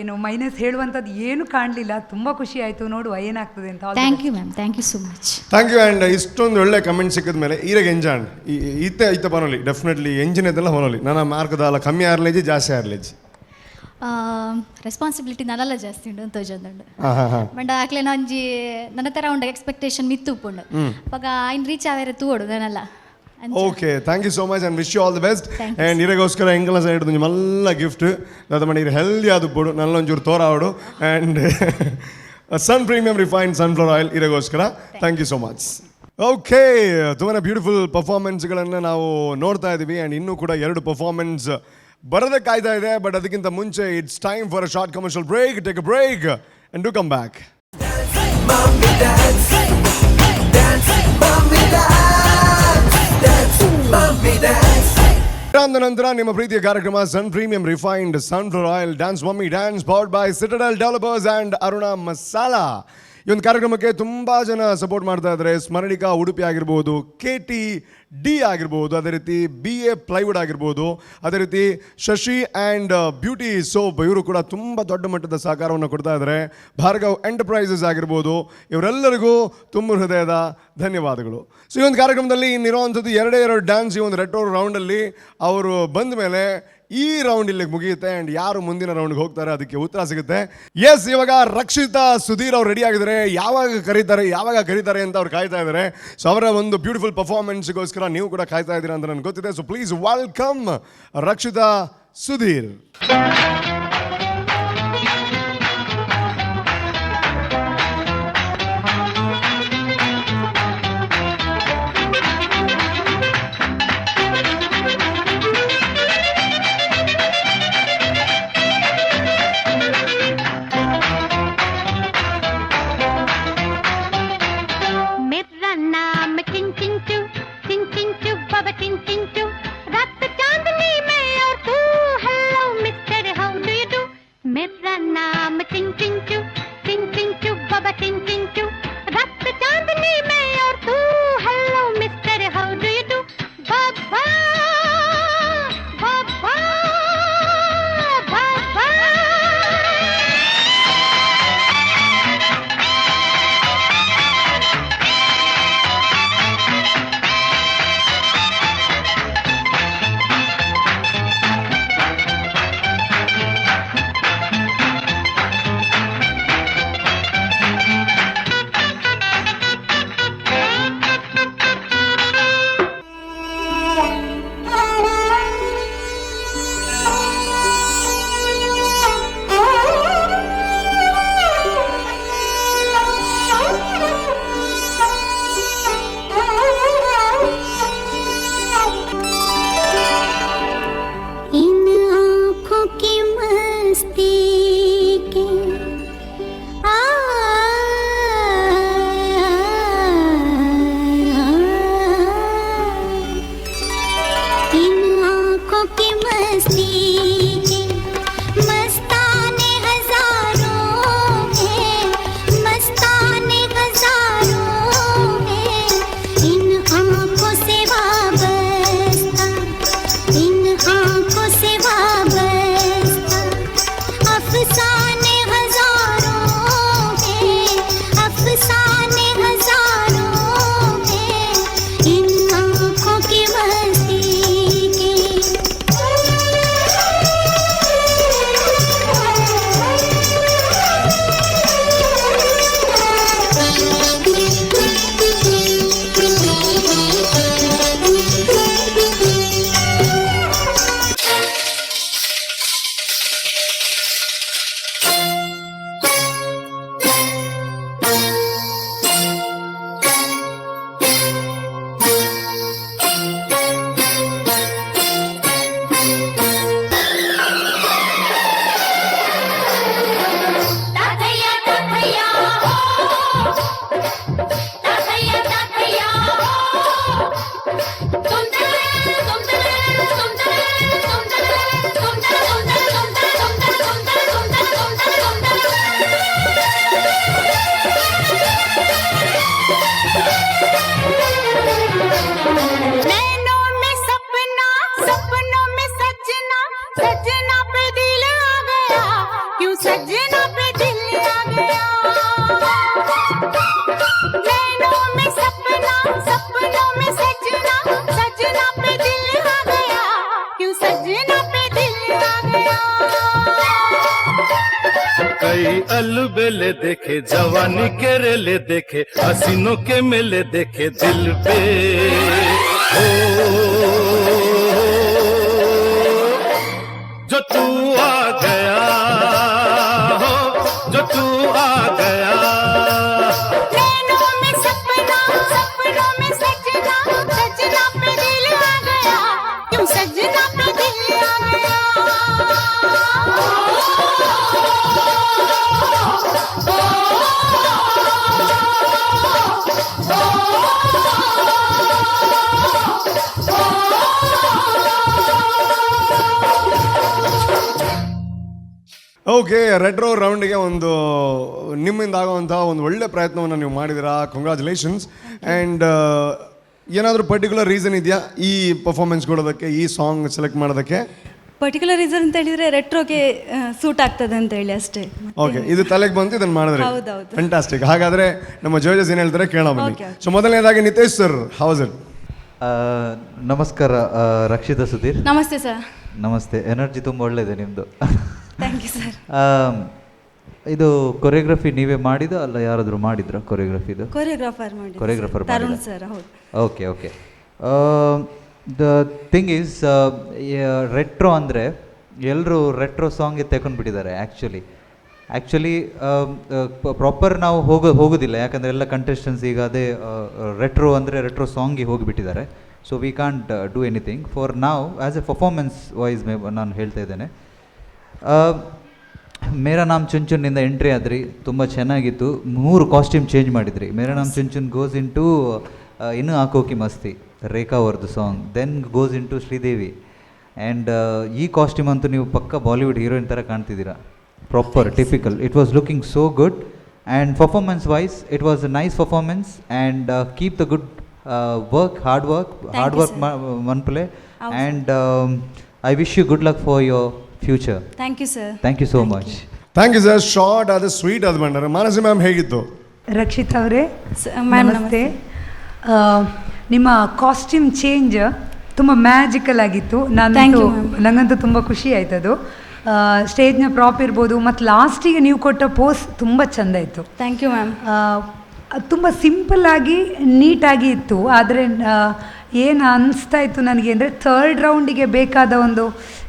ಏನು ಮೈನಸ್ ಹೇಳುವಂಥದ್ದು ಏನು ಕಾಣಲಿಲ್ಲ. ತುಂಬ ಖುಷಿ ಆಯಿತು. ನೋಡುವ ಏನಾಗ್ತದೆ ಅಂತ. Thank you ma'am, thank you so much. Thank you. And ಇಷ್ಟೊಂದು ಒಳ್ಳೆ ಕಮೆಂಟ್ ಸಿಕ್ಕಿದ ಮೇಲೆ ಈರೆಗೆ ಎಂಜಾಂಡ್ ಇತ್ತೆ ಇತ್ತ ಬರೋಲಿ ಡೆಫಿನೆಟ್ಲಿ ಎಂಜಿನ್ ಇದೆಲ್ಲ ಹೊನೋಲಿ ನನ್ನ ಮಾರ್ಕ್ ದಾಲ ಕಮ್ಮಿ ಆರ್ಲೇಜಿ ಜಾಸ್ತಿ ಆರ್ಲೇಜಿ. ರೆಸ್ಪಾನ್ಸಿಬಿಲಿಟಿ ನನ್ನಲ್ಲ ಜಾಸ್ತಿ ಉಂಟು ಅಂತ ತೋಜೊಂದುಂಡು. ಹಾಂ ಹಾಂ ಹಾಂ ಬಂಡ ಆಕ್ಲೆ ಒಂಜಿ ನನ್ನ ತರ ಉಂಡು ಎಕ್ಸ್ಪೆಕ್ಟೇಷನ್ ಮಿತ್ತು ಉಪ್ಪುಂಡು. ಅವಾಗ ಐನ್ reach ಆವೇರೆ ತೂವೊಡು ನನ್ನಲ್ಲ. Okay, thank you so much and wish you all the best. Thank you. And ಇರೆಗೋಸ್ಕರ ಎಂಕಲ್ನ ಸೈಡ್ ಒಂಜಿ ಮಲ್ಲ ಗಿಫ್ಟ್ ದಾದ ಮಣಿ ಹೆಲ್ದಿ ಆದುಪ್ಪೊಡು, ನಲ್ಲ ಒಂಚೂರು ತೋರಾವಡು. And Sun Premium refined sunflower oil ಇರೆಗೋಸ್ಕರ. Thank you so much. Okay, ತುಂಬಾ ಬ್ಯೂಟಿಫುಲ್ ಪರ್ಫಾರ್ಮೆನ್ಸ್ಗಳನ್ನು ನಾವು ನೋಡ್ತಾ ಇದ್ದೀವಿ. ಆ್ಯಂಡ್ ಇನ್ನೂ ಕೂಡ ಎರಡು ಪರ್ಫಾರ್ಮೆನ್ಸ್ ಬರೋದಕ್ಕೆ ಕಾಯ್ತಾ ಇದೆ. ಬಟ್ ಅದಕ್ಕಿಂತ ಮುಂಚೆ it's time for a short commercial break. Take a break and do come back. Mummy dance, dance, mummy dance, dance, mummy dance. ವಿರಾಮದ ನಂತರ ನಿಮ್ಮ ಪ್ರೀತಿಯ ಕಾರ್ಯಕ್ರಮ Sun Premium refined sunflower oil dance mummy dance, powered by Citadel Developers and Aruna masala. ಈ ಒಂದು ಕಾರ್ಯಕ್ರಮಕ್ಕೆ ತುಂಬ ಜನ ಸಪೋರ್ಟ್ ಮಾಡ್ತಾ ಇದ್ದಾರೆ. ಸ್ಮರಣಿಕಾ ಉಡುಪಿ ಆಗಿರ್ಬೋದು, ಕೆಟಿ ಡಿ ಆಗಿರ್ಬೋದು, ಅದೇ ರೀತಿ ಬಿ ಎ ಪ್ಲೈವುಡ್ ಆಗಿರ್ಬೋದು, ಅದೇ ರೀತಿ ಶಶಿ ಆ್ಯಂಡ್ ಬ್ಯೂಟಿ ಸೋಪ್, ಇವರು ಕೂಡ ತುಂಬ ದೊಡ್ಡ ಮಟ್ಟದ ಸಹಕಾರವನ್ನು ಕೊಡ್ತಾ ಇದ್ದಾರೆ. ಭಾರ್ಗವ್ ಎಂಟರ್ಪ್ರೈಸಸ್ ಆಗಿರ್ಬೋದು, ಇವರೆಲ್ಲರಿಗೂ ತುಂಬ ಹೃದಯದ ಧನ್ಯವಾದಗಳು. ಸೊ ಈ ಒಂದು ಕಾರ್ಯಕ್ರಮದಲ್ಲಿ ಇನ್ನಿರುವಂಥದ್ದು ಎರಡೇ ಎರಡು ಡ್ಯಾನ್ಸ್. ಈ ಒಂದು ರೆಟ್ರೋ ರೌಂಡಲ್ಲಿ ಅವರು ಬಂದ ಮೇಲೆ ಈ ರೌಂಡ್ ಇಲ್ಲಿಗೆ ಮುಗಿಯುತ್ತೆ. ಆ್ಯಂಡ್ ಯಾರು ಮುಂದಿನ ರೌಂಡ್ಗೆ ಹೋಗ್ತಾರೆ, ಅದಕ್ಕೆ ಉತ್ತರ ಸಿಗುತ್ತೆ. ಎಸ್, ಇವಾಗ ರಕ್ಷಿತಾ ಸುಧೀರ್ ಅವ್ರು ರೆಡಿ ಆಗಿದ್ದಾರೆ. ಯಾವಾಗ ಕರೀತಾರೆ, ಯಾವಾಗ ಕರೀತಾರೆ ಅಂತ ಅವ್ರು ಕಾಯ್ತಾ ಇದ್ದಾರೆ. ಸೊ ಅವರ ಒಂದು ಬ್ಯೂಟಿಫುಲ್ ಪರ್ಫಾರ್ಮೆನ್ಸ್ಗೋಸ್ಕರ ನೀವು ಕೂಡ ಕಾಯ್ತಾ ಇದ್ದೀರಾ ಅಂತ ನನಗೆ ಗೊತ್ತಿದೆ. So please welcome Rakshita Sudhir. मेरा नाम चिन चिंचू, चिन चिंचू बाबा चिन चिंचू। रात चांदनी में और तू, hello mister, how do you do. मेरा नाम चिन चिंचू, चिन चिंचू बाबा चिन चिंचू। रात चांदनी में और तू, hello mister, how do you do. Baba Baba Baba. जवानी के रेले देखे, हसीनों के मेले देखे, दिल पे हो जो तू आ गया, हो जो तू आ गया। नैनों में सपना, सपनों में सजना, सजना पे दिल आ गया, क्यों सजना पे दिल आ गया। ಓಕೆ, ರೆಟ್ರೋ ರೌಂಡ್ಗೆ ಒಂದು ನಿಮ್ಮಿಂದ ಆಗುವಂಥ ಒಂದು ಒಳ್ಳೆ ಪ್ರಯತ್ನವನ್ನು ನೀವು ಮಾಡಿದ್ದೀರಾ. ಕಂಗ್ರ್ಯಾಚುಲೇಷನ್ಸ್. ಆ್ಯಂಡ್ ಏನಾದರೂ ಪರ್ಟಿಕ್ಯುಲರ್ ರೀಸನ್ ಇದೆಯಾ ಈ ಪರ್ಫಾರ್ಮೆನ್ಸ್ ಕೊಡೋದಕ್ಕೆ, ಈ ಸಾಂಗ್ ಸೆಲೆಕ್ಟ್ ಮಾಡೋದಕ್ಕೆ? ಪರ್ಟಿಕ್ಯುಲರ್ ರೀಸನ್ ಅಂತ ಹೇಳಿದ್ರೆ, ರೆಟ್ರೋಗೆ ಸೂಟ್ ಆಗ್ತದೆ ಅಂತ ಹೇಳಿ ಅಷ್ಟೇ. ಓಕೆ, ಇದು ತಲೆಗೆ ಬಂತು, ಇದನ್ನು ಮಾಡಿದ್ರಿ. ಹೌದೌದು. ಫ್ಯಾಂಟಾಸ್ಟಿಕ್. ಹಾಗಾದ್ರೆ ನಮ್ಮ ಜಡ್ಜಸ್ ಏನು ಹೇಳ್ತಾರೆ ಕೇಳೋಣ ಬನ್ನಿ. Okay. So ಮೊದಲನೇದಾಗಿ ನಿತೇಶ್ ಸರ್, ಹೌಸ್ it? ನಮಸ್ಕಾರ ರಕ್ಷಿತಾ ಸುಧೀರ್. ನಮಸ್ತೆ ಸರ್. ನಮಸ್ತೆ. ಎನರ್ಜಿ ತುಂಬ ಒಳ್ಳೆಯದೆ ನಿಮ್ಮದು. Thank you sir. ಇದು ಕೊರಿಯೋಗ್ರಫಿ ನೀವೇ ಮಾಡಿದ ಅಲ್ಲ, ಯಾರಾದರೂ ಮಾಡಿದ್ರ ಕೊರಿಯೋಗ್ರಫಿ ಇದು? ಕೊರಿಯೋಗ್ರಾಫರ್ ಮಾಡಿ. ಕೊರಿಯೋಗ್ರಾಫರ್. ತರುಣ್ ಸರ್, ಹೌದು. Okay, the thing is, retro ಅಂದರೆ ಎಲ್ಲರೂ ರೆಟ್ರೋ ಸಾಂಗ್ಗೆ ತಗೊಂಡ್ಬಿಟ್ಟಿದ್ದಾರೆ. ಆ್ಯಕ್ಚುಲಿ ಪ್ರಾಪರ್ ನಾವು ಹೋಗೋದಿಲ್ಲ, ಯಾಕಂದರೆ ಎಲ್ಲ ಕಂಟೆಸ್ಟೆಂಟ್ಸ್ ಈಗ ಅದೇ ರೆಟ್ರೋ ಅಂದರೆ ರೆಟ್ರೋ ಸಾಂಗಿಗೆ ಹೋಗಿಬಿಟ್ಟಿದ್ದಾರೆ. So we can't do anything for ನಾವು. ಆ್ಯಸ್ ಎ ಪರ್ಫಾರ್ಮೆನ್ಸ್ ವೈಸ್ ಮೇ ನಾನು ಹೇಳ್ತಾ ಇದ್ದೇನೆ. ಮೇರಾ ನಾಮ್ ಚುನ್ ಚುನ್ನಿಂದ ಎಂಟ್ರಿ ಆದ್ರಿ, ತುಂಬ ಚೆನ್ನಾಗಿತ್ತು. ಮೂರು ಕಾಸ್ಟ್ಯೂಮ್ ಚೇಂಜ್ ಮಾಡಿದ್ರಿ. ಮೇರಾ ನಾಮ್ ಚುನ್ ಚುನ್ ಗೋಸ್ ಇನ್ ಟು ಇನ್ನು ಆಕೋಕಿ ಮಸ್ತಿ, ರೇಖಾ ಅವ್ರದ್ದು song, then goes into Sridevi. And ಈ ಕಾಸ್ಟ್ಯೂಮ್ ಅಂತೂ ನೀವು ಪಕ್ಕ ಬಾಲಿವುಡ್ ಹೀರೋಯಿನ್ ಥರ ಕಾಣ್ತಿದ್ದೀರಾ. Proper typical, it was looking so good. And performance wise, it was a nice performance, and keep the good work, hard work. Thank hard you, work sir. ಮನ್ಪ್ಲೆ. ಹೌದು. And I wish you good luck for your future. Thank you sir. Thank you so much. Thank you sir. Short ಅದು sweet ಅದು ಬಂಡಾರ. Manasi ma'am, ಹೇಗಿತ್ತು? ರಕ್ಷಿತ್ ಅವರೇ, ma'am. Namaste. ನಿಮ್ಮ costume change ತುಂಬ magical ಆಗಿತ್ತು. Thank ನಾನು you, ma'am. ನನಗಂತೂ ತುಂಬ ಖುಷಿ ಆಯ್ತು ಅದು. ಸ್ಟೇಜ್ನ ಪ್ರಾಪ್ ಇರ್ಬೋದು ಮತ್ತು ಲಾಸ್ಟಿಗೆ ನೀವು ಕೊಟ್ಟ ಪೋಸ್ ತುಂಬ ಚೆಂದ ಇತ್ತು. Thank you ma'am. ತುಂಬ ಸಿಂಪಲ್ ಆಗಿ ನೀಟಾಗಿ ಇತ್ತು. ಆದರೆ ಏನು ಅನಿಸ್ತಾ ಇತ್ತು ನನಗೆ ಅಂದರೆ, ಥರ್ಡ್ ರೌಂಡಿಗೆ ಬೇಕಾದ ಒಂದು,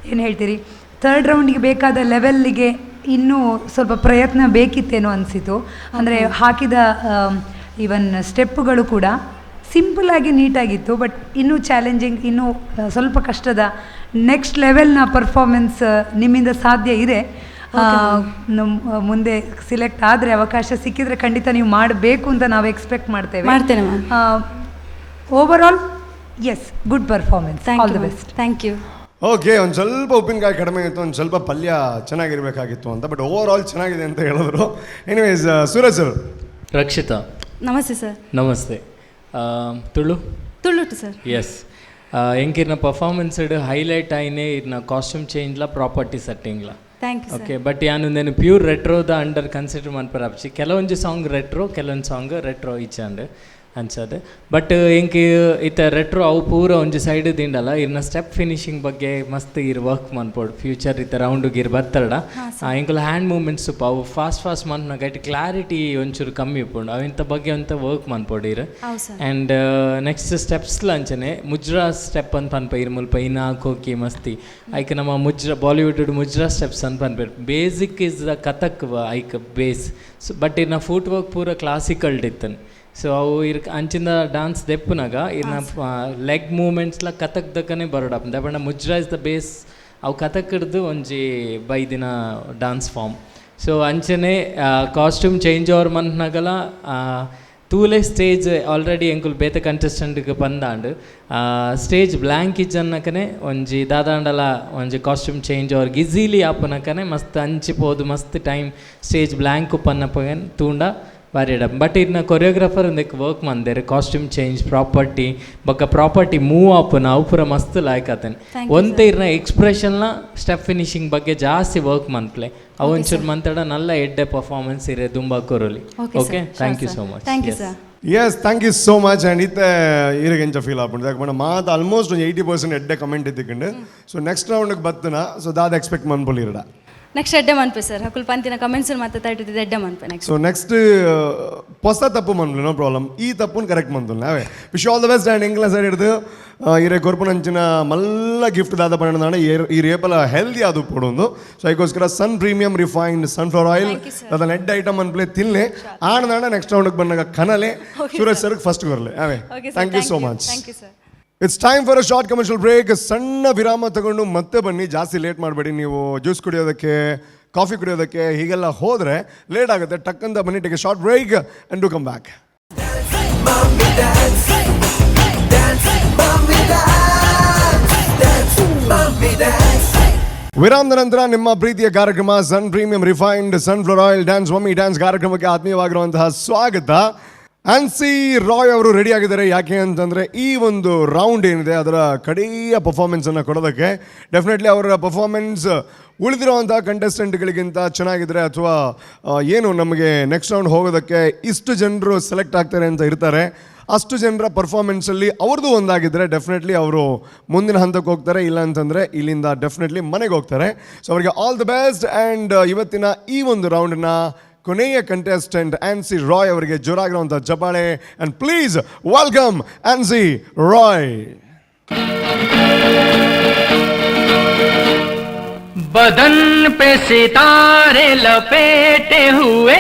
ಏನು ಹೇಳ್ತೀರಿ, ಥರ್ಡ್ ರೌಂಡಿಗೆ ಬೇಕಾದ ಲೆವೆಲ್ಲಿಗೆ ಇನ್ನೂ ಸ್ವಲ್ಪ ಪ್ರಯತ್ನ ಬೇಕಿತ್ತೇನೋ ಅನಿಸಿತು. ಅಂದರೆ ಹಾಕಿದ ಈವನ್ ಸ್ಟೆಪ್ಪುಗಳು ಕೂಡ ಸಿಂಪಲ್ ಆಗಿ ನೀಟಾಗಿತ್ತು. ಬಟ್ ಇನ್ನೂ ಚಾಲೆಂಜಿಂಗ್, ಇನ್ನೂ ಸ್ವಲ್ಪ ಕಷ್ಟದ ನೆಕ್ಸ್ಟ್ ಲೆವೆಲ್ನ ಪರ್ಫಾರ್ಮೆನ್ಸ್ ನಿಮ್ಮಿಂದ ಸಾಧ್ಯ ಇದೆ. ನಮ್ಮ ಮುಂದೆ ಸಿಲೆಕ್ಟ್ ಆದರೆ, ಅವಕಾಶ ಸಿಕ್ಕಿದರೆ ಖಂಡಿತ ನೀವು ಮಾಡಬೇಕು ಅಂತ ನಾವು ಎಕ್ಸ್ಪೆಕ್ಟ್ ಮಾಡ್ತೇವೆ. ಮಾಡ್ತೇನೆ ma'am. Overall, yes, good performance. Thank all you. The best. Thank you. Okay, ಒಂದು ಸ್ವಲ್ಪ ಉಪ್ಪಿನಕಾಯಿ ಕಡಿಮೆ ಇತ್ತು, ಒಂದು ಸ್ವಲ್ಪ ಪಲ್ಯ ಚೆನ್ನಾಗಿರ್ಬೇಕಾಗಿತ್ತು ಅಂತ. ಬಟ್ ಓವರ್ ಆಲ್ ಚೆನ್ನಾಗಿದೆ ಅಂತ ಹೇಳಿದ್ರು. Anyways, Suraj sir. ರಕ್ಷಿತಾ. ನಮಸ್ತೆ ಸರ್. ನಮಸ್ತೆ. ತುಳು? ತುಳುಟು ಸರ್. ಎಸ್, ಎಂಕಿರ್ನ ಪರ್ಫಾರ್ಮೆನ್ಸ್ ಹೈಲೈಟ್ ಆಯ್ನೆ ಇರ್ನ ಕಾಸ್ಟ್ಯೂಮ್ ಚೇಂಜ್ಲ, ಪ್ರಾಪರ್ಟಿ ಸೆಟ್ಟಿಂಗ್ಲ. Thank you sir. Okay, but ಯಾನು నేను ಪ್ಯೂರ್ ರೆಟ್ರೋದ ಅಂಡರ್ ಕನ್ಸಿಡರ್ ಮನ್ಪರಾಪ್ಚಿ. ಕೆಲವೊಂಜಿ ಸಾಂಗ್ ರೆಟ್ರೋ, ಕೆಲವೊಂದು ಸಾಂಗ್ ರೆಟ್ರೋ ಇಚ್ಚಾಂಡ್ ಅನ್ಸದು. ಬಟ್ ಎಂಕ್ ಇತ್ತ ರೆಟ್ರೋ ಅವು ಪೂರ ಒಂಜಿ ಸೈಡ್ ದಿಂಡಲ್ಲ, ಇರ್ನ ಸ್ಟೆಪ್ ಫಿನಿಶಿಂಗ್ ಬಗ್ಗೆ ಮಸ್ತ್ ಇರ್ ವರ್ಕ್ ಮನ್ಪೋಡು. ಫ್ಯೂಚರ್ ಇತ್ತ ರೌಂಡ್ ಗಿರ್ ಬರ್ತಾಡ ಎಂಕುಲ ಹ್ಯಾಂಡ್ ಮೂವ್ಮೆಂಟ್ಸ್ ಅವು ಫಾಸ್ಟ್ ಫಾಸ್ಟ್ ಮನ್ಪುನಾಗ ಐಟ್ ಕ್ಲಾರಿಟಿ ಒಂಚೂರು ಕಮ್ಮಿ ಉಪ್ಪುಂಡು. ಅವಿಂತ ಬಗ್ಗೆ ಅಂತ ವರ್ಕ್ ಮನ್ಪೋಡು ಇರ್. ಹೌದು ಸರ್. ಆ್ಯಂಡ್ ನೆಕ್ಸ್ಟ್ ಸ್ಟೆಪ್ಸ್ಲ ಅಂಚನೆ, ಮುಜ್ರಾ ಸ್ಟೆಪ್ ಅಂತ ಪನ್ಪ ಇರ್ ಮುಲ್ಪ ಇನ್ನ ಕೋಕಿ ಮಸ್ತಿ ಐಕ್ ನಮ್ಮ ಮುಜ್ರಾ, ಬಾಲಿವುಡ್ ಮುಜ್ರಾ ಸ್ಟೆಪ್ಸ್ ಅಂತ ಪನ್ಪೆರ್. ಬೇಸಿಕ್ is the Kathak ಐಕ್ ಬೇಸ್. ಸೊ ಬಟ್ ಇರ್ನ ಫುಟ್ ವರ್ಕ್ ಪೂರ ಕ್ಲಾಸಿಕಲ್ ಇತ್ತನ್. ಸೊ ಅವು ಇರ್ ಅಂಚಿಂದ ಡಾನ್ಸ್ ದೆಪ್ಪುನಾಗ ಇರ್ನ ಲೆಗ್ ಮೂವ್ಮೆಂಟ್ಸ್ಲ ಕಥಕ್ ದಕ್ಕನೆ ಬರೋಡಪ್ಪ ದಾಪಂಡ ಮುಜ್ರಾ is the base. ಅವು ಕಥಕ್ ಹಿಡ್ದು ಒಂಜಿ ಬೈದಿನ ಡಾನ್ಸ್ ಫಾರ್ಮ್. ಸೊ ಅಂಚನೆ ಕಾಸ್ಟ್ಯೂಮ್ ಚೇಂಜ್ ಓವರ್ ಮನ್ಪುನಾಗಲ ತೂಲೆ, ಸ್ಟೇಜ್ ಆಲ್ರೆಡಿ ಎಂಕುಲು ಬೇತೆ ಕಂಟೆಸ್ಟೆಂಟ್ಗೆ ಪಂದಾಂಡ್, ಸ್ಟೇಜ್ ಬ್ಲ್ಯಾಂಕ್ ಇಜ್ಜನ್ನಕನೆ ಒಂಜಿ ದಾದಾಂಡಲ ಒಂಜಿ ಕಾಸ್ಟ್ಯೂಮ್ ಚೇಂಜ್ ಓವರ್ ಈಸಿಲಿ ಆಪುನಕನೆ ಮಸ್ತ್ ಅಂಚಿ ಪೋದು ಮಸ್ತ್ ಟೈಮ್ ಸ್ಟೇಜ್ ಬ್ಲ್ಯಾಂಕ್ ಉಪ್ಪನ್ನಪಗನ್ ತೂಂಡ ಬಾರಿ ಎಡ. ಬಟ್ ಇರ್ನ ಕೊರಿಯೋಗ್ರಾಫರ್ ಒಂದಕ್ಕೆ ವರ್ಕ್ ಮಂದೇರು. ಕಾಸ್ಟ್ಯೂಮ್ ಚೇಂಜ್, ಪ್ರಾಪರ್ಟಿ ಬೊಕ್ಕ ಪ್ರಾಪರ್ಟಿ ಮೂವ್ ಆಪುನ ಅವು ಪೂರ ಮಸ್ತ್ ಲಾಯ್ಕ್ ಆತನೆ. Thank you. ಒಂತೆ ಇರ್ನ ಎಕ್ಸ್ಪ್ರೆಷನ್ನ ಸ್ಟೆಪ್ ಫಿನಿಶಿಂಗ್ ಬಗ್ಗೆ ಜಾಸ್ತಿ ವರ್ಕ್ ಮನ್ಪ್ಲೆ. ಅವು ಒಂಚೂರು ಮಂತಡ ನಲ್ಲ ಎಡ್ಡೆ ಪರ್ಫಾರ್ಮೆನ್ಸ್ ಇರೆ ದುಂಬಾ ಕೊರೊಲಿ. Okay, thank you so much. Thank you sir. Yes, thank you so much. And ಇತ್ತೆ ಈರೆಗೆ ಎಂಚ ಫೀಲ್ ಆಪುಂಡು? ಯಾಕೆ ಮಾತು ಆಲ್ಮೋಸ್ಟ್ ಒಂದು 80% ಎಡ್ಡೆ ಕಮೆಂಟ್ ಇತ್ತಿಕ್ಕಂಡು. ಸೊ ನೆಕ್ಸ್ಟ್ ರೌಂಡ್ಗೆ ಬತ್ತನ, ಸೊ ದಾದ ಎಕ್ಸ್ಪೆಕ್ಟ್ ಮನ್ಪೊಲಿ ಇರಡ? ನೆಕ್ಸ್ಟ್ ಎಡ್ಡೆ ಮನ್ಪೆ ಸರ್. ಅಕುಲು ಪಂತಿನ ಕಮೆಂಟ್ಸ್ ಮಾತ ತಟ್ಟಿದ್ದು ಎಡ್ಡೆ ಮನ್ಪೆ ನೆಕ್ಸ್ಟ್. ಸೊ ನೆಕ್ಸ್ಟ್ ಹೊಸ ತಪ್ಪು ಮನ್ಪುಲೆ, ನೋ ಪ್ರಾಬ್ಲಮ್. ಈ ತಪ್ಪುನ್ ಕರೆಕ್ಟ್ ಮಂತುಲ್ಲ ಅವೇ. Wish all the best. And ಎಂಕ್ಲ ಸೈಡ್ ಹಿಡ್ದು ಇರೆ ಕೊರ್ಪುನಂಚಿನ ಮಲ್ಲ ಗಿಫ್ಟ್ ದಾದ ಪಂಡ ಈ ರೇಪಲ ಹೆಲ್ದಿ ಅದು ಪೊಡೊಂದು. ಸೊ ಅದಕ್ಕೋಸ್ಕರ ಸನ್ ಪ್ರೀಮಿಯಂ ರಿಫೈನ್ಡ್ ಸನ್ಫ್ಲವರ್ ಆಯಿಲ್ ಅದನ್ನ ಎಡ್ ಐಟಮ್ ಅನ್ಪ್ಲೆ ತಿನ್ಲೆ. ಆಣದಾಣ ನೆಕ್ಸ್ಟ್ ರೌಂಡ್ ಬಂದಾಗ ಕನಲೆ. ಸೂರಜ್ ಸರ್ ಫಸ್ಟ್ ಬರಲೆ ಅವೇ. Okay sir. Thank you so much. Thank you sir. It's time for a short commercial break. ಸಣ್ಣ ವಿರಾಮ ತಗೊಂಡು ಮತ್ತೆ ಬನ್ನಿ. ಜಾಸ್ತಿ ಲೇಟ್ ಮಾಡಬೇಡಿ. ನೀವು ಜ್ಯೂಸ್ ಕುಡಿಯೋದಕ್ಕೆ, ಕಾಫಿ ಕುಡಿಯೋದಕ್ಕೆ ಹೀಗೆಲ್ಲ ಹೋದರೆ ಲೇಟ್ ಆಗುತ್ತೆ. ಟಕ್ಕಂತ ಬನ್ನಿ. Take a short break and do come back. Mommy dance, dance, mommy dance, dance, mommy dance. ವಿರಾಮದ ನಂತರ ನಿಮ್ಮ ಪ್ರೀತಿಯ ಕಾರ್ಯಕ್ರಮ ಸನ್ premium refined sunflower oil dance mummy dance ಕಾರ್ಯಕ್ರಮಕ್ಕೆ ಆತ್ಮೀಯವಾಗಿರುವಂತಹ ಸ್ವಾಗತ. ಆನ್ಸಿ ರಾಯ್ ಅವರು ರೆಡಿ ಆಗಿದ್ದಾರೆ. ಯಾಕೆ ಅಂತಂದರೆ ಈ ಒಂದು ರೌಂಡ್ ಏನಿದೆ ಅದರ ಕಡೆಯ ಪರ್ಫಾರ್ಮೆನ್ಸನ್ನು ಕೊಡೋದಕ್ಕೆ. ಡೆಫಿನೆಟ್ಲಿ ಅವರ ಪರ್ಫಾರ್ಮೆನ್ಸ್ ಉಳಿದಿರುವಂಥ ಕಂಟೆಸ್ಟೆಂಟ್ಗಳಿಗಿಂತ ಚೆನ್ನಾಗಿದ್ದರೆ ಅಥವಾ ಏನು ನಮಗೆ ನೆಕ್ಸ್ಟ್ ರೌಂಡ್ ಹೋಗೋದಕ್ಕೆ ಇಷ್ಟು ಜನರು ಸೆಲೆಕ್ಟ್ ಆಗ್ತಾರೆ ಅಂತ ಇರ್ತಾರೆ, ಅಷ್ಟು ಜನರ ಪರ್ಫಾರ್ಮೆನ್ಸಲ್ಲಿ ಅವ್ರದ್ದು ಒಂದಾಗಿದ್ದರೆ ಡೆಫಿನೆಟ್ಲಿ ಅವರು ಮುಂದಿನ ಹಂತಕ್ಕೆ ಹೋಗ್ತಾರೆ. ಇಲ್ಲ ಅಂತಂದರೆ ಇಲ್ಲಿಂದ ಡೆಫಿನೆಟ್ಲಿ ಮನೆಗೆ ಹೋಗ್ತಾರೆ. ಸೊ ಅವರಿಗೆ ಆಲ್ the best. And ಇವತ್ತಿನ ಈ ಒಂದು ರೌಂಡ್ನ ಕೊನೆಯ ಕಂಟೆಸ್ಟೆಂಟ್ ಆನ್ಸಿ ರಾಯ್ ಅವರಿಗೆ ಜೋರಾಗಿರುವಂಥ ಚಪಾಳೆ. And please welcome Ancy Roy. बदन पे सितारे लपेटे हुए,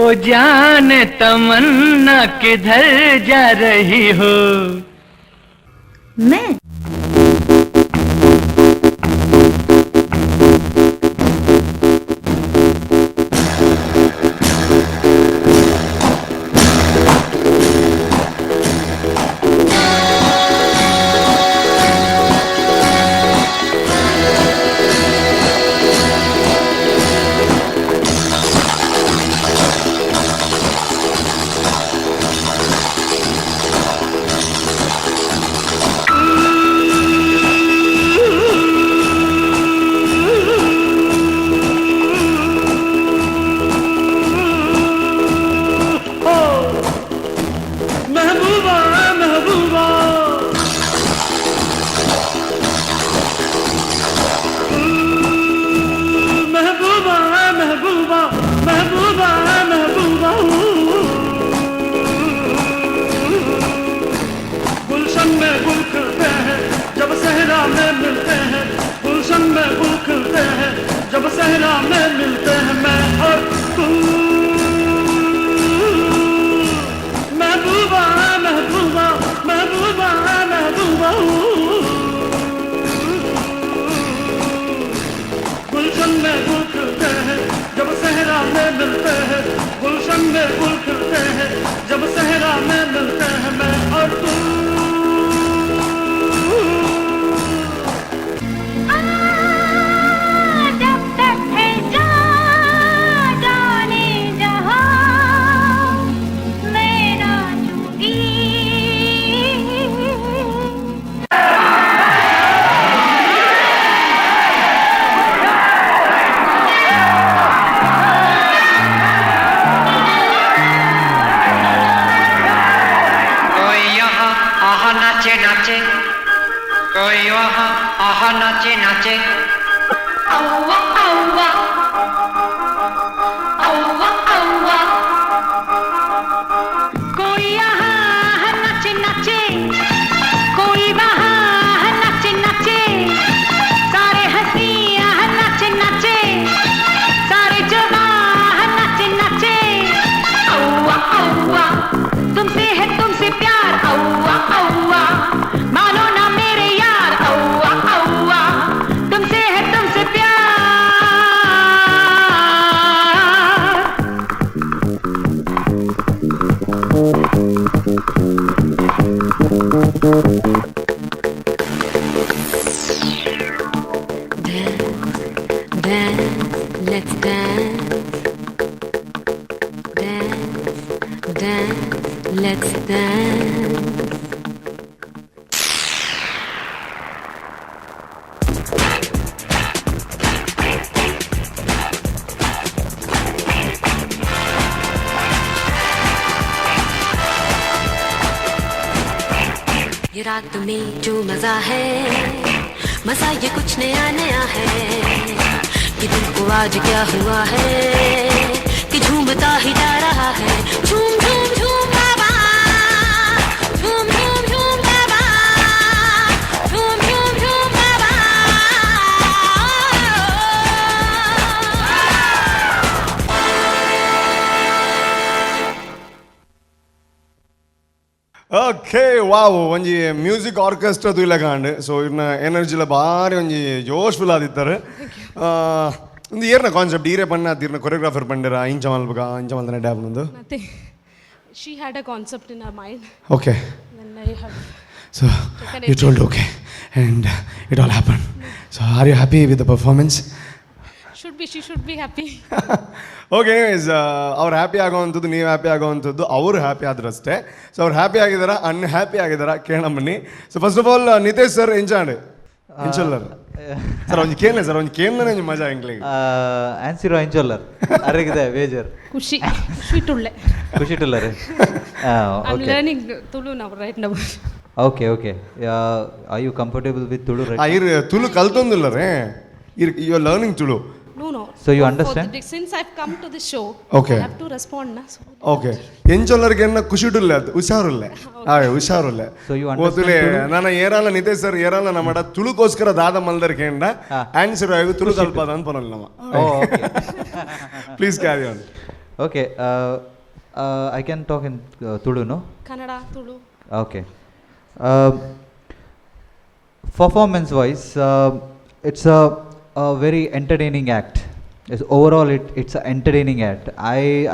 ओ जान तमन्ना किधर जा रही हो? मैं महबूबा, महबूबा, महबूबा, महबूबा, महबूबा, महबूबा। गुलशन में गुल खिलते हैं जब सहरा में मिलते हैं। गुलशन में गुल खिलते हैं जब सहरा में मिलते हैं मैं और तू। महबूबा, महबूबा, महबूबा, महबूबा। गुलशन में गुल खिलते हैं जब सहरा में मिलते हैं। गुलशन में गुल खिलते हैं जब सहरा में मिलते हैं मैं और तू। जब तक है जान, जाने जहां मैं नाचूंगी। कोई यहाँ आहा नाचे नाचे, कोई वहाँ आहा नाचे नाचे। औवा औवा औवा औवा। कोई यहाँ नाचे नाचे, कोई वहाँ नाचे नाचे, सारे हसीं नाचे नाचे, सारे जवान नाचे नाचे। औवा औवा तुमसे है तुमसे प्यार। औवा औवा मानो ना मेरे यार। औवा औवा तुमसे है तुमसे प्यार। Dance, let's dance. Dance, dance, let's dance. ये रात में जो मजा है, मजा ये कुछ नया नया है। कि दिल को आज क्या हुआ है कि झूमता ही जा रहा है। झूम झूम झूम बाबा, झूम झूम झूम बाबा, झूम झूम झूम बाबा. ಓಕೆ, ವಾವ್, ಒಂಜಿ ಮ್ಯೂಸಿಕ್ ಆರ್ಕೆಸ್ಟ್ರಾ ತೂಯಿಲಕಾಂಡ್. ಸೊ ಇರ್ನ ಎನರ್ಜಿಲ ಬಾರಿ ಒಂಜಿ ಜೋಶ್ಫುಲ್ ಆದಿತ್ತಾರೆ. ಒಂದು ಏರ್ನ ಕಾನ್ಸೆಪ್ಟ್ ಈರೇ ಪಣ್ಣ ಇರ್ನ ಕೊರಿಯೋಗ್ರಾಫರ್ ಪಂಡಿರ ಇಂಚ ಮಲ್ಪಕ ಇಂಚ ಮಲ್ತನೆ ಡ್ಯಾಬ್ ಒಂದು? Nothing. She had a concept in her mind. Okay. Then I have so taken you it. Told okay and it all happen. So are you happy with the performance? Should be, she should be happy. Okay, ಅವ್ರು happy ಆಗೋವಂಥದ್ದು, ನೀವು happy ಆಗೋವಂಥದ್ದು, ಅವರು happy ಆದ್ರಷ್ಟೇ. So ಅವ್ರು happy ಆಗಿದಾರ unhappy ಆಗಿದಾರ ಕೇಳೋಣ ಬನ್ನಿ. So first of all, Nitesh sir, ಎಂಚಾಂಡ್ ಎಂಚೊಲ್ಲರ್ sir? ಒಂಜಿ ಕೇಳನೆ sir, ಒಂಜಿ ಕೇಳನೆ ಒಂಜಿ ಮಜಾ ಎಂಕ್ಲೆಗ್. ಆನ್ಸಿರೋ ಎಂಚೊಲ್ಲರ್ ಅರೆಗಿದೆ ಬೇಜಾರ್? ಖುಷಿ, ಖುಷಿ. ಖುಷಿಟುಲ್ಲರ್. I'm okay. Learning Tulu now, right now. Okay, are you comfortable with Tulu, right? ಇರ್ ತುಳು ಕಲ್ತೊಂದಿಲ್ಲ ರೇ ಇರ್, you are learning Tulu? No. So you For understand? Since I've come to the show, Okay. I have to respond. Na? So, okay, ಎಂಚೊಲ್ಲರ್ಗೆ ಎನ್ನ ಖುಷಿಡುಲ್ಲ ಅದು, ಹುಷಾರುಲ್ಲೆ, ಆಯ್ ಹುಷಾರುಲ್ಲೆ. So you understand ಓತುಲೆ Tulu? ನನ್ನ ಏರಾಲ Nitesh sir ಏರಾಲ ನಮ್ಮಡ ತುಳುಕೋಸ್ಕರ ದಾದ ಮಲ್ದರ್ ಕೇಂಡ answer ಆಗಿ ತುಳು ಕಲ್ಪದ ಅಂತ ಪನಲ್ಲ ನಮ್ಮ. Oh, okay. Please carry on. Okay, I can talk in Tulu, no? Kannada, Tulu. Okay. Performance wise, it's a very entertaining act. It's overall, it's an entertaining act.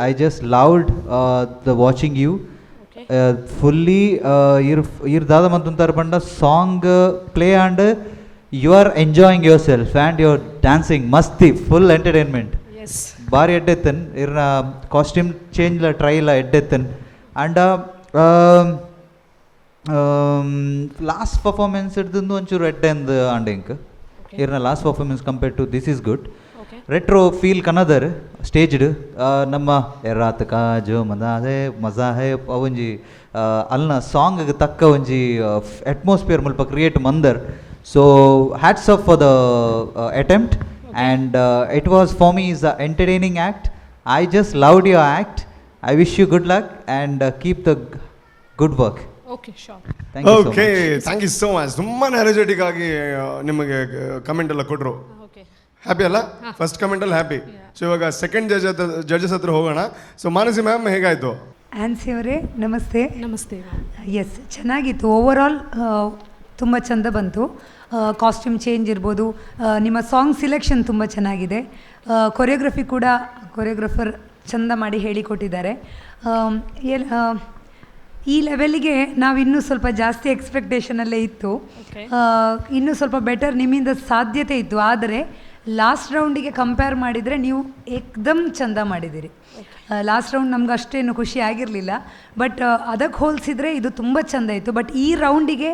I just loved the watching you. Okay. Fully, ಇರ್ ಇರ್ ದಾದ ಮಂತುಂತಾರ ಪಂಡ song play and you are enjoying yourself and you are dancing ಮಸ್ತಿ, full entertainment. Yes. ಬಾರಿ ಎಡ್ಡೆತ್ತನ್ ಇರ್ನ costume change ಟ್ರೈಲ ಎಡ್ಡೆತ್ತನ್. And last performance ಹಿಡ್ದು ಒಂಚೂರು ಎಡ್ಡೆ ಅಂದ್ ಆಂಡ್ ಇಂಕ್ ಇರ್ನ last performance compare to this is good. Okay. Retro feel ಕನದರ್ staged ನಮ್ಮ ರಾತ್ ಕಾ ಜೋ ಮಜಾ ಹೇ ಮಜಾ ಹೇ ಒಂಜಿ ಅಲ್ನ ಸಾಂಗ್ ತಕ್ಕ ಒಂಜಿ ಅಟ್ಮಾಸ್ಫಿಯರ್ ಮುಲ್ಪ create ಮಂದರ್. So hats off for the attempt and it was, for me, is a entertaining act. I just loved your act. I wish you good luck and keep the good work. Okay, sure. Thank you so okay much. Thank you so much. ತುಂಬಾ energetic ಆಗಿ ನಿಮಗೆ comment ಎಲ್ಲ ಕೊಟ್ಟರು. Okay. Happy ಅಲ್ಲ? First ಕಮೆಂಟಲ್ಲಿ happy. So ಇವಾಗ second judge judges ಹತ್ರ ಹೋಗೋಣ. ಸೊ ಮಾನಸಿ ಮ್ಯಾಮ್, ಹೇಗಾಯ್ತು? ಆನ್ಸಿ ಅವರೇ, ನಮಸ್ತೆ. ನಮಸ್ತೆ. ಎಸ್, ಚೆನ್ನಾಗಿತ್ತು. ಓವರ್ ಆಲ್ ತುಂಬ ಚೆಂದ ಬಂತು. ಕಾಸ್ಟ್ಯೂಮ್ ಚೇಂಜ್ ಇರ್ಬೋದು, ನಿಮ್ಮ ಸಾಂಗ್ ಸಿಲೆಕ್ಷನ್ ತುಂಬ ಚೆನ್ನಾಗಿದೆ. ಕೊರಿಯೋಗ್ರಫಿ ಕೂಡ ಕೊರಿಯೋಗ್ರಫರ್ ಚಂದ ಮಾಡಿ ಹೇಳಿಕೊಟ್ಟಿದ್ದಾರೆ. ಈ ಲೆವೆಲ್ಗೆ ನಾವಿನ್ನೂ ಸ್ವಲ್ಪ ಜಾಸ್ತಿ ಎಕ್ಸ್ಪೆಕ್ಟೇಷನಲ್ಲೇ ಇತ್ತು. ಇನ್ನೂ ಸ್ವಲ್ಪ ಬೆಟರ್ ನಿಮ್ಮಿಂದ ಸಾಧ್ಯತೆ ಇತ್ತು. ಆದರೆ ಲಾಸ್ಟ್ ರೌಂಡಿಗೆ ಕಂಪೇರ್ ಮಾಡಿದರೆ ನೀವು ಏಕ್ದಮ್ ಚಂದ ಮಾಡಿದ್ದೀರಿ. ಲಾಸ್ಟ್ ರೌಂಡ್ ನಮ್ಗೆ ಅಷ್ಟೇನು ಖುಷಿ ಆಗಿರಲಿಲ್ಲ, ಬಟ್ ಅದಕ್ಕೆ ಹೋಲಿಸಿದ್ರೆ ಇದು ತುಂಬ ಚಂದ ಇತ್ತು. ಬಟ್ ಈ ರೌಂಡಿಗೆ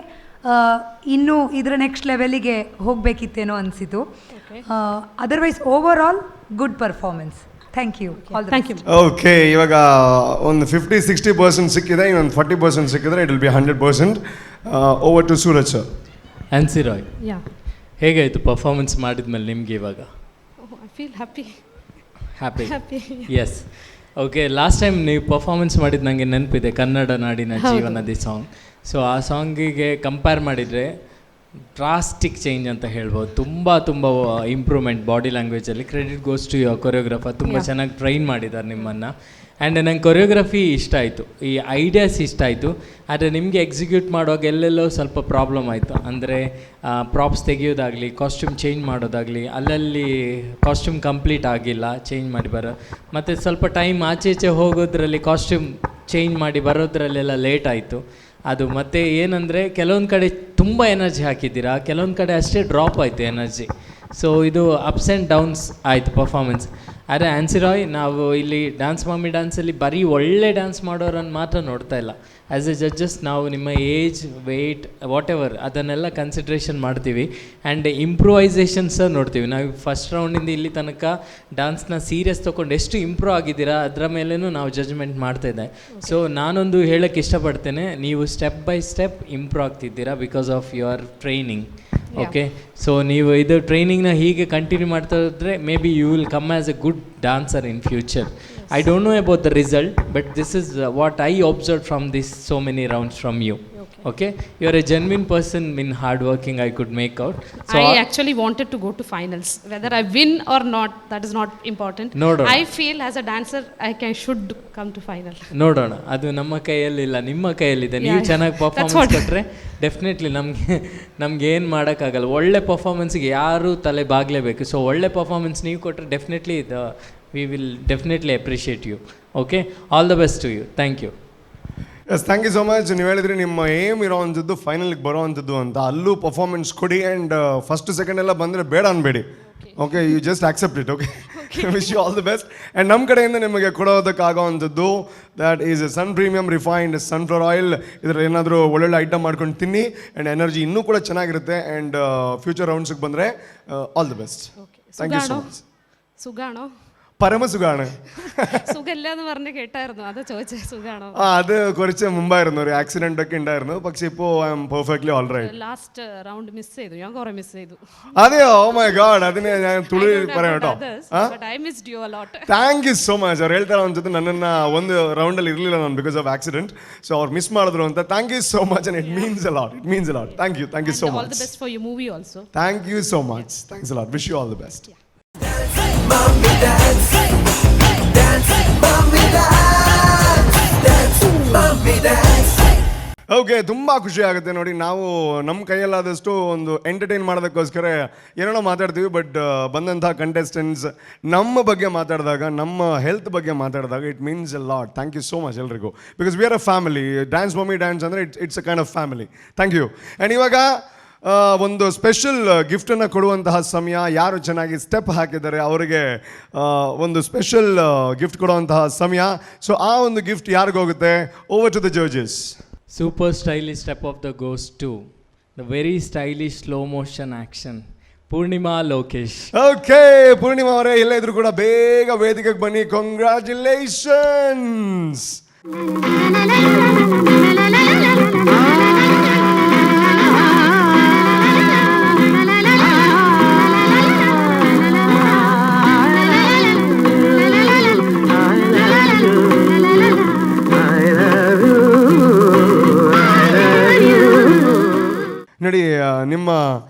ಇನ್ನೂ ಇದರ ನೆಕ್ಸ್ಟ್ ಲೆವೆಲಿಗೆ ಹೋಗಬೇಕಿತ್ತೇನೋ ಅನಿಸಿತು. Otherwise overall good performance. Thank you, all. Thank you. Okay, ಇವಾಗ ಒಂದು 50-60% ಸಿಕ್ಕಿದೆ. ಇನ್ನೊಂದು 40% ಸಿಕ್ಕಿದ್ರೆ it will be 100%. Over to Suraj sir. Ancy Rai, Yeah. ಹೇಗಾಯಿತು ಪರ್ಫಾರ್ಮೆನ್ಸ್ ಮಾಡಿದ್ಮೇಲೆ ನಿಮಗೆ ಇವಾಗ? Oh, I feel happy. Happy? Happy. S, okay. Last time ನೀವು ಪರ್ಫಾರ್ಮೆನ್ಸ್ ಮಾಡಿದ್ದು ನನಗೆ ನೆನಪಿದೆ, ಕನ್ನಡ ನಾಡಿನ ಜೀವನದಿ ಸಾಂಗ್. ಸೊ ಆ ಸಾಂಗಿಗೆ ಕಂಪೇರ್ ಮಾಡಿದರೆ ಡ್ರಾಸ್ಟಿಕ್ ಚೇಂಜ್ ಅಂತ ಹೇಳ್ಬೋದು. ತುಂಬ ತುಂಬ ಇಂಪ್ರೂವ್ಮೆಂಟ್ ಬಾಡಿ ಲ್ಯಾಂಗ್ವೇಜಲ್ಲಿ. Credit goes to your choreographer. ತುಂಬ ಚೆನ್ನಾಗಿ ಟ್ರೈನ್ ಮಾಡಿದ್ದಾರೆ ನಿಮ್ಮನ್ನು. ಆ್ಯಂಡ್ ನಂಗೆ ಕೊರಿಯೋಗ್ರಫಿ ಇಷ್ಟ ಆಯಿತು, ಈ ಐಡಿಯಾಸ್ ಇಷ್ಟ ಆಯಿತು. ಆದರೆ ನಿಮಗೆ ಎಕ್ಸಿಕ್ಯೂಟ್ ಮಾಡುವಾಗ ಎಲ್ಲೆಲ್ಲೋ ಸ್ವಲ್ಪ ಪ್ರಾಬ್ಲಮ್ ಆಯಿತು. ಅಂದರೆ ಪ್ರಾಪ್ಸ್ ತೆಗೆಯೋದಾಗಲಿ, ಕಾಸ್ಟ್ಯೂಮ್ ಚೇಂಜ್ ಮಾಡೋದಾಗಲಿ, ಅಲ್ಲಲ್ಲಿ ಕಾಸ್ಟ್ಯೂಮ್ ಕಂಪ್ಲೀಟ್ ಆಗಿಲ್ಲ ಚೇಂಜ್ ಮಾಡಿ ಬರೋ, ಮತ್ತು ಸ್ವಲ್ಪ ಟೈಮ್ ಆಚೆ ಈಚೆ ಹೋಗೋದ್ರಲ್ಲಿ, ಕಾಸ್ಟ್ಯೂಮ್ ಚೇಂಜ್ ಮಾಡಿ ಬರೋದ್ರಲ್ಲೆಲ್ಲ ಲೇಟ್ ಆಯಿತು ಅದು. ಮತ್ತು ಏನಂದರೆ, ಕೆಲವೊಂದು ಕಡೆ ತುಂಬ ಎನರ್ಜಿ ಹಾಕಿದ್ದೀರಾ, ಕೆಲವೊಂದು ಕಡೆ ಅಷ್ಟೇ ಡ್ರಾಪ್ ಆಯಿತು ಎನರ್ಜಿ. ಸೊ ಇದು ups and downs ಆಯಿತು ಪರ್ಫಾರ್ಮೆನ್ಸ್. ಆದರೆ ಆನ್ಸಿ ರಾಯ್, ನಾವು ಇಲ್ಲಿ ಡ್ಯಾನ್ಸ್ ಮಮ್ಮಿ ಡ್ಯಾನ್ಸಲ್ಲಿ ಬರೀ ಒಳ್ಳೆ ಡ್ಯಾನ್ಸ್ ಮಾಡೋರನ್ನು ಮಾತ್ರ ನೋಡ್ತಾ ಇಲ್ಲ. As A judges ನಾವು ನಿಮ್ಮ age, weight, what ever ಅದನ್ನೆಲ್ಲ ಕನ್ಸಿಡ್ರೇಷನ್ ಮಾಡ್ತೀವಿ ಆ್ಯಂಡ್ ಇಂಪ್ರೂವೈಸೇಷನ್ ಸಹ ನೋಡ್ತೀವಿ. ನಾವು ಫಸ್ಟ್ ರೌಂಡಿಂದ ಇಲ್ಲಿ ತನಕ ಡ್ಯಾನ್ಸ್ನ ಸೀರಿಯಸ್ ತೊಗೊಂಡು ಎಷ್ಟು ಇಂಪ್ರೂವ್ ಆಗಿದ್ದೀರಾ, ಅದರ ಮೇಲೇನೂ ನಾವು ಜಡ್ಜ್ಮೆಂಟ್ ಮಾಡ್ತಾಯಿದ್ದೆ. ಸೊ ನಾನೊಂದು ಹೇಳೋಕ್ಕೆ ಇಷ್ಟಪಡ್ತೇನೆ, ನೀವು step by step improve ಆಗ್ತಿದ್ದೀರಾ because of your training. Okay, ಸೊ ನೀವು ಇದು ಟ್ರೈನಿಂಗ್ನ ಹೀಗೆ ಕಂಟಿನ್ಯೂ ಮಾಡ್ತಾ ಇದ್ದರೆ maybe you will come as a good dancer in future. I don't know about the result, but this is what I observe from this so many rounds from you. Okay, you are a genuine person, mean hard working, I could make out. So I actually wanted to go to finals. Whether I win or not, that is not important. ನೋಡೋಣ. I feel as a dancer, I can should come to final. ನೋಡೋಣ, ಅದು ನಮ್ಮ ಕೈಯಲ್ಲಿಲ್ಲ, ನಿಮ್ಮ ಕೈಯಲ್ಲಿದೆ. ನೀವು ಚೆನ್ನಾಗಿ That's performance what- ಕೊಟ್ಟರೆ definitely ನಮಗೆ ಏನು ಮಾಡೋಕ್ಕಾಗಲ್ಲ. ಒಳ್ಳೆ ಪರ್ಫಾರ್ಮೆನ್ಸ್ಗೆ ಯಾರೂ ತಲೆ ಬಾಗಲೇಬೇಕು. ಸೊ ಒಳ್ಳೆ ಪರ್ಫಾರ್ಮೆನ್ಸ್ ನೀವು ಕೊಟ್ಟರೆ definitely the we will definitely appreciate you. Okay, all the best to you. Thank you. Yes, thank you so much. ನೀವು ಹೇಳಿದ್ರಿ ನಿಮ್ಮ ಏಮ್ ಇರೋವಂಥದ್ದು ಫೈನಲ್ಗೆ ಬರೋವಂಥದ್ದು ಅಂತ. ಅಲ್ಲೂ ಪರ್ಫಾರ್ಮೆನ್ಸ್ ಕೊಡಿ ಆ್ಯಂಡ್ ಫಸ್ಟ್ ಸೆಕೆಂಡ್ ಎಲ್ಲ ಬಂದರೆ ಬೇಡ ಅನ್ಬೇಡಿ. Okay, you just accept it. Okay, wish you all the best. And ನಮ್ಮ ಕಡೆಯಿಂದ ನಿಮಗೆ ಕೊಡೋದಕ್ಕಾಗೋವಂಥದ್ದು that is Sun Premium refined sunflower oil. ಇದರಲ್ಲಿ ಏನಾದರೂ ಒಳ್ಳೊಳ್ಳೆ ಐಟಮ್ ಮಾಡ್ಕೊಂಡು ತಿನ್ನಿ ಆ್ಯಂಡ್ ಎನರ್ಜಿ ಇನ್ನೂ ಕೂಡ ಚೆನ್ನಾಗಿರುತ್ತೆ. ಆ್ಯಂಡ್ ಫ್ಯೂಚರ್ ರೌಂಡ್ಸಿಗೆ ಬಂದರೆ all the best. Thank you so സുഖാണോ? ಮಚ್. സുഖാണോ? ಪರಮ ಸುಗಾಣ. സുഖമില്ല എന്ന് പറഞ്ഞ് കേട്ടായിരുന്നു, അത് ചോദിച്ചേ, സുഖാണോ? ആ, അത് കുറച്ച് മുമ്പായിരുന്നു, ഒരു ആക്സിഡന്റ് ഒക്കെ ഉണ്ടായിരുന്നു. പക്ഷെ ഇപ്പോൾ I am perfectly all right. Last round miss ചെയ്തു, ഞാൻ കുറെ മിസ് ചെയ്തു. അതെയോ? ഓ my god, അതിനെ ഞാൻ തുളി പറയാം കേട്ടോ. But I missed you a lot. Thank you so much. ಅವ್ರು ಹೇಳ್ತಾರೆ ಅನ್ಸುತ್ತೆ, ನನ್ನನ್ನು ಒಂದು ರೌಂಡಲ್ಲಿ ಇರಲಿಲ್ಲ ನಾನು because of accident. So ಅವ್ರು ಮಿಸ್ ಮಾಡಿದ್ರು ಅಂತ. Thank you so much and it means a lot, it means a lot. Thank you, thank you so all the much. Best for your movie also. Thank you so much. Thanks a lot. Wish you all the best. Mommy dance, dance, mommy dance, dance, mommy dance. Okay, ತುಂಬ ಖುಷಿ ಆಗುತ್ತೆ ನೋಡಿ. ನಾವು ನಮ್ಮ ಕೈಯಲ್ಲಾದಷ್ಟು ಒಂದು entertain ಮಾಡೋದಕ್ಕೋಸ್ಕರ ಏನೇನೋ ಮಾತಾಡ್ತೀವಿ. ಬಟ್ ಬಂದಂಥ ಕಂಟೆಸ್ಟೆಂಟ್ಸ್ ನಮ್ಮ ಬಗ್ಗೆ ಮಾತಾಡಿದಾಗ, ನಮ್ಮ ಹೆಲ್ತ್ ಬಗ್ಗೆ ಮಾತಾಡಿದಾಗ, it means a lot. Thank you so much ಎಲ್ರಿಗೂ, because we are a family. Dance Mummy Dance ಅಂದರೆ it's a kind of family. Thank you. And ಇವಾಗ ಒಂದು ಸ್ಪೆಷಲ್ ಗಿಫ್ಟನ್ನು ಕೊಡುವಂತಹ ಸಮಯ. ಯಾರು ಚೆನ್ನಾಗಿ ಸ್ಟೆಪ್ ಹಾಕಿದ್ದಾರೆ ಅವರಿಗೆ ಒಂದು ಸ್ಪೆಷಲ್ ಗಿಫ್ಟ್ ಕೊಡುವಂತಹ ಸಮಯ. ಸೊ ಆ ಒಂದು gift ಯಾರಿಗೋಗುತ್ತೆ? Over to the judges. Super stylish step of the goes to the very stylish slow motion action, Poornima Lokesh. Okay, Poornima ಅವರೇ, ಎಲ್ಲೇ ಇದ್ರು ಕೂಡ ಬೇಗ ವೇದಿಕೆಗೆ ಬನ್ನಿ. ಕಂಗ್ರ್ಯಾಚುಲೇಷನ್ಸ್. ನೋಡಿ, ನಿಮ್ಮ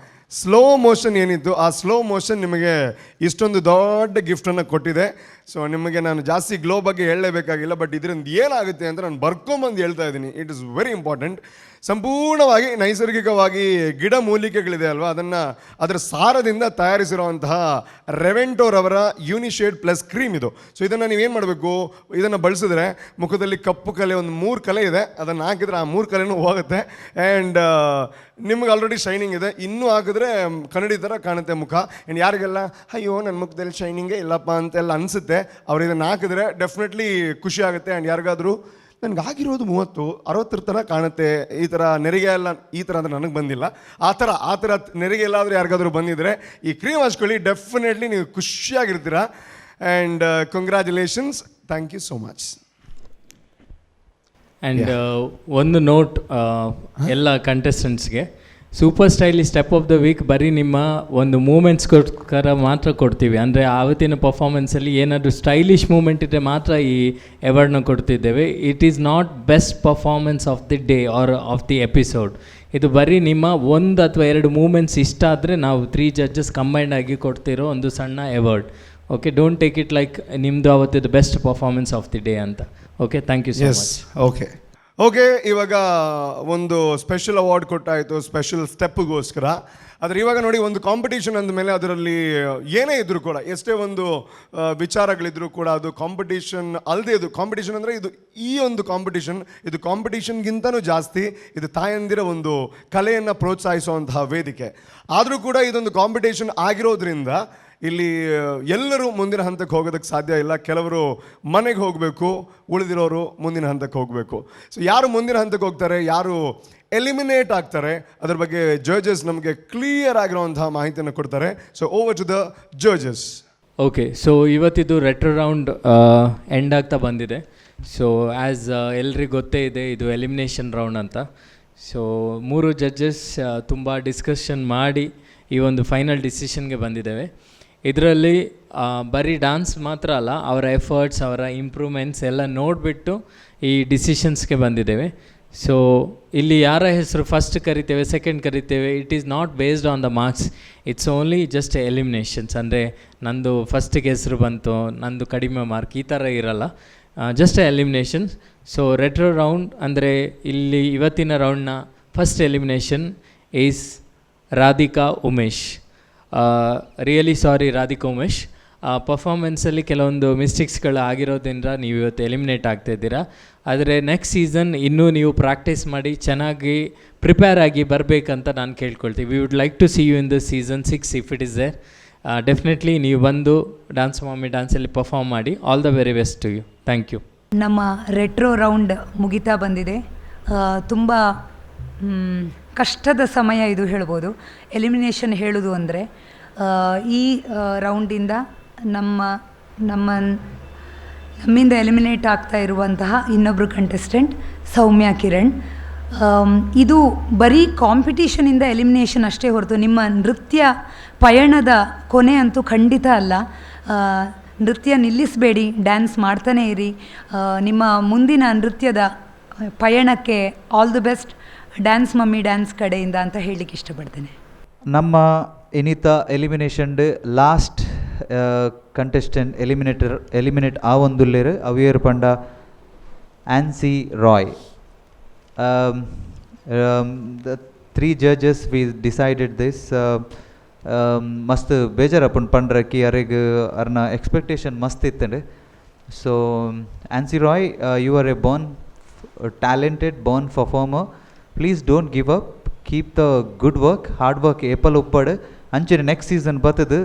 ಸ್ಲೋ ಮೋಷನ್ ಏನಿತ್ತು, ಆ ಸ್ಲೋ ಮೋಷನ್ ನಿಮಗೆ ಇಷ್ಟೊಂದು ದೊಡ್ಡ ಗಿಫ್ಟನ್ನು ಕೊಟ್ಟಿದೆ. ಸೊ ನಿಮಗೆ ನಾನು ಜಾಸ್ತಿ ಗ್ಲೋ ಬಗ್ಗೆ ಹೇಳಲೇಬೇಕಾಗಿಲ್ಲ. ಬಟ್ ಇದರಿಂದ ಏನಾಗುತ್ತೆ ಅಂತ ನಾನು ಬರ್ಕೊಂಬಂದು ಹೇಳ್ತಾ ಇದ್ದೀನಿ. It is very important. ಸಂಪೂರ್ಣವಾಗಿ ನೈಸರ್ಗಿಕವಾಗಿ ಗಿಡ ಮೂಲಿಕೆಗಳಿದೆ ಅಲ್ವಾ, ಅದನ್ನು ಅದರ ಸಾರದಿಂದ ತಯಾರಿಸಿರುವಂತಹ ರೆವೆಂಟೋರವರ ಯೂನಿಶೇಡ್ ಪ್ಲಸ್ ಕ್ರೀಮ್ ಇದು. ಸೊ ಇದನ್ನು ನೀವೇನು ಮಾಡಬೇಕು, ಇದನ್ನು ಬಳಸಿದ್ರೆ ಮುಖದಲ್ಲಿ ಕಪ್ಪು ಕಲೆ ಒಂದು 3 ಕಲೆ ಇದೆ, ಅದನ್ನು ಹಾಕಿದ್ರೆ ಆ 3 ಕಲೆನೂ ಹೋಗುತ್ತೆ. ಆ್ಯಂಡ್ ನಿಮ್ಗೆ ಆಲ್ರೆಡಿ ಶೈನಿಂಗ್ ಇದೆ, ಇನ್ನೂ ಹಾಕಿದ್ರೆ ಕನ್ನಡಿ ಥರ ಕಾಣುತ್ತೆ ಮುಖ. ಆ್ಯಂಡ್ ಯಾರಿಗೆಲ್ಲ ಅಯ್ಯೋ ನನ್ನ ಮುಖದಲ್ಲಿ ಶೈನಿಂಗೇ ಇಲ್ಲಪ್ಪ ಅಂತೆಲ್ಲ ಅನಿಸುತ್ತೆ, ಅವ್ರು ಇದನ್ನು ಹಾಕಿದ್ರೆ ಡೆಫಿನೆಟ್ಲಿ ಖುಷಿ ಆಗುತ್ತೆ. ಆ್ಯಂಡ್ ಯಾರಿಗಾದರೂ ನನಗಾಗಿರೋದು 30 60 ತನಕ ಕಾಣುತ್ತೆ ಈ ಥರ ನೆರಿಗೆ ಎಲ್ಲ, ಈ ಥರ ಅಂದರೆ ನನಗೆ ಬಂದಿಲ್ಲ, ಆ ಥರ ನೆರಿಗೆ ಎಲ್ಲಾದರೂ ಯಾರಿಗಾದರೂ ಬಂದಿದ್ದರೆ ಈ ಕ್ರೀಮ್ ಹಚ್ಕೊಳ್ಳಿ, ಡೆಫಿನೆಟ್ಲಿ ನೀವು ಖುಷಿಯಾಗಿರ್ತೀರ. And congratulations, thank you so much. And ಒಂದು ನೋಟ್ ಎಲ್ಲ ಕಂಟೆಸ್ಟೆಂಟ್ಸ್ಗೆ, super stylish step of the week ಬರೀ ನಿಮ್ಮ ಒಂದು ಮೂಮೆಂಟ್ಸ್ಗೋಸ್ಕರ ಮಾತ್ರ ಕೊಡ್ತೀವಿ. ಅಂದರೆ ಆವತ್ತಿನ ಪರ್ಫಾರ್ಮೆನ್ಸಲ್ಲಿ ಏನಾದರೂ ಸ್ಟೈಲಿಶ್ ಮೂಮೆಂಟ್ ಇದ್ದರೆ ಮಾತ್ರ ಈ ಅವಾರ್ಡ್ನ ಕೊಡ್ತಿದ್ದೇವೆ. It is not best performance of the day or of the episode. ಇದು ಬರೀ ನಿಮ್ಮ 1 ಅಥವಾ 2 ಮೂಮೆಂಟ್ಸ್ ಇಷ್ಟ ಆದರೆ ನಾವು 3 ಜಡ್ಜಸ್ ಕಂಬೈಂಡ್ ಆಗಿ ಕೊಡ್ತಿರೋ ಒಂದು ಸಣ್ಣ award. Okay, don't take it like ನಿಮ್ಮದು ಆವತ್ತಿದ್ದು best performance of the day ಅಂತ. Okay, thank you so much. Okay okay, ಇವಾಗ ಒಂದು ಸ್ಪೆಷಲ್ ಅವಾರ್ಡ್ ಕೊಟ್ಟಾಯಿತು ಸ್ಪೆಷಲ್ ಸ್ಟೆಪ್ಗೋಸ್ಕರ. ಆದರೆ ಇವಾಗ ನೋಡಿ, ಒಂದು ಕಾಂಪಿಟೇಷನ್ ಅಂದಮೇಲೆ ಅದರಲ್ಲಿ ಏನೇ ಇದ್ದರೂ ಕೂಡ, ಎಷ್ಟೇ ಒಂದು ವಿಚಾರಗಳಿದ್ರೂ ಕೂಡ ಅದು ಕಾಂಪಿಟೇಷನ್ ಅಲ್ಲದೆ, ಇದು ಕಾಂಪಿಟೇಷನ್ ಅಂದರೆ ಇದು ಈ ಒಂದು ಕಾಂಪಿಟೇಷನ್, ಇದು ಕಾಂಪಿಟೇಷನ್ಗಿಂತನೂ ಜಾಸ್ತಿ ಇದು ತಾಯಂದಿರ ಒಂದು ಕಲೆಯನ್ನು ಪ್ರೋತ್ಸಾಹಿಸುವಂತಹ ವೇದಿಕೆ. ಆದರೂ ಕೂಡ ಇದೊಂದು ಕಾಂಪಿಟೇಷನ್ ಆಗಿರೋದ್ರಿಂದ ಇಲ್ಲಿ ಎಲ್ಲರೂ ಮುಂದಿನ ಹಂತಕ್ಕೆ ಹೋಗೋದಕ್ಕೆ ಸಾಧ್ಯ ಇಲ್ಲ. ಕೆಲವರು ಮನೆಗೆ ಹೋಗಬೇಕು, ಉಳಿದಿರೋರು ಮುಂದಿನ ಹಂತಕ್ಕೆ ಹೋಗಬೇಕು. ಸೊ ಯಾರು ಮುಂದಿನ ಹಂತಕ್ಕೆ ಹೋಗ್ತಾರೆ, ಯಾರು ಎಲಿಮಿನೇಟ್ ಆಗ್ತಾರೆ, ಅದ್ರ ಬಗ್ಗೆ ಜಡ್ಜಸ್ ನಮಗೆ ಕ್ಲಿಯರ್ ಆಗಿರುವಂತಹ ಮಾಹಿತಿಯನ್ನು ಕೊಡ್ತಾರೆ. So over to the judges. Okay, so ಇವತ್ತಿದು ರೆಟ್ರೋ ರೌಂಡ್ end ಆಗ್ತಾ ಬಂದಿದೆ. ಸೊ ಆ್ಯಸ್ ಎಲ್ರಿಗೂ ಗೊತ್ತೇ ಇದೆ, ಇದು ಎಲಿಮಿನೇಷನ್ ರೌಂಡ್ ಅಂತ. So ಮೂರು ಜಡ್ಜಸ್ ತುಂಬ ಡಿಸ್ಕಷನ್ ಮಾಡಿ ಈ ಒಂದು ಫೈನಲ್ ಡಿಸಿಷನ್ಗೆ ಬಂದಿದ್ದೇವೆ. ಇದರಲ್ಲಿ ಬರೀ ಡಾನ್ಸ್ ಮಾತ್ರ ಅಲ್ಲ, ಅವರ ಎಫರ್ಟ್ಸ್, ಅವರ ಇಂಪ್ರೂವ್ಮೆಂಟ್ಸ್ ಎಲ್ಲ ನೋಡಿಬಿಟ್ಟು ಈ ಡಿಸಿಷನ್ಸ್ಗೆ ಬಂದಿದ್ದೇವೆ. ಸೊ ಇಲ್ಲಿ ಯಾರ ಹೆಸರು ಫಸ್ಟ್ ಕರಿತೇವೆ, ಸೆಕೆಂಡ್ ಕರಿತೇವೆ, it is not based on the marks, it's only just eliminations. ಅಂದರೆ ನಂದು ಫಸ್ಟಿಗೆ ಹೆಸರು ಬಂತು, ನಂದು ಕಡಿಮೆ ಮಾರ್ಕ್, ಈ ಥರ ಇರಲ್ಲ, just eliminations. So retro round ಅಂದರೆ ಇಲ್ಲಿ ಇವತ್ತಿನ ರೌಂಡ್ನ first elimination is Radhika Umesh. Really sorry Radhika Umesh, ಪರ್ಫಾರ್ಮೆನ್ಸಲ್ಲಿ ಕೆಲವೊಂದು ಮಿಸ್ಟೇಕ್ಸ್ಗಳು ಆಗಿರೋದ್ರಿಂದ ನೀವು ಇವತ್ತು ಎಲಿಮಿನೇಟ್ ಆಗ್ತಾಯಿದ್ದೀರಾ. ಆದರೆ ನೆಕ್ಸ್ಟ್ ಸೀಸನ್ ಇನ್ನೂ ನೀವು ಪ್ರಾಕ್ಟೀಸ್ ಮಾಡಿ ಚೆನ್ನಾಗಿ ಪ್ರಿಪೇರ್ ಆಗಿ ಬರಬೇಕಂತ ನಾನು ಕೇಳ್ಕೊಳ್ತೀವಿ. We would like to see you in the season 6 if it is there. Definitely ನೀವು ಬಂದು ಡ್ಯಾನ್ಸ್ ಮಾಮಿ ಡ್ಯಾನ್ಸಲ್ಲಿ ಪರ್ಫಾರ್ಮ್ ಮಾಡಿ. All the very best to you. Thank you. ನಮ್ಮ ರೆಟ್ರೋ ರೌಂಡ್ ಮುಗಿತಾ ಬಂದಿದೆ. ತುಂಬ ಕಷ್ಟದ ಸಮಯ ಇದು ಹೇಳ್ಬೋದು, ಎಲಿಮಿನೇಷನ್ ಹೇಳೋದು ಅಂದರೆ. ಈ ರೌಂಡಿಂದ ನಮ್ಮ ನಮ್ಮ ನಮ್ಮಿಂದ ಎಲಿಮಿನೇಟ್ ಆಗ್ತಾ ಇರುವಂತಹ ಇನ್ನೊಬ್ಬರು ಕಂಟೆಸ್ಟೆಂಟ್ ಸೌಮ್ಯ ಕಿರಣ್. ಇದು ಬರೀ ಕಾಂಪಿಟೀಷನಿಂದ ಎಲಿಮಿನೇಷನ್ ಅಷ್ಟೇ ಹೊರತು ನಿಮ್ಮ ನೃತ್ಯ ಪಯಣದ ಕೊನೆ ಅಂತೂ ಖಂಡಿತ ಅಲ್ಲ. ನೃತ್ಯ ನಿಲ್ಲಿಸಬೇಡಿ, ಡ್ಯಾನ್ಸ್ ಮಾಡ್ತಾನೇ ಇರಿ. ನಿಮ್ಮ ಮುಂದಿನ ನೃತ್ಯದ ಪಯಣಕ್ಕೆ all the best Dance Mummy Dance ಕಡೆಯಿಂದ ಅಂತ ಹೇಳಲಿಕ್ಕೆ ಇಷ್ಟಪಡ್ತೇನೆ. ನಮ್ಮ ಇನಿತ ಎಲಿಮಿನೇಷನ್ಡ್ last contestant eliminate ಆವೊಂದುಲ್ಲೆರ್ ಅವಿಯರ್ ಪಂಡ Ancy Roy. The three judges, we decided this. ಮಸ್ತ್ ಬೇಜಾರಪ್ಪುಂಡು ಪಂಡ್ರಕಿ ಅರೆಗ್ ಅರ್ನ ಎಕ್ಸ್ಪೆಕ್ಟೇಷನ್ ಮಸ್ತ್ ಇತ್ತಂಡು. So Ancy Roy, you are a born talented, born performer. Please don't give up, keep the good work, hard work apple ಉಪ್ಪಡ್. ಅಂಚನೆ next season ಬತ್ತದು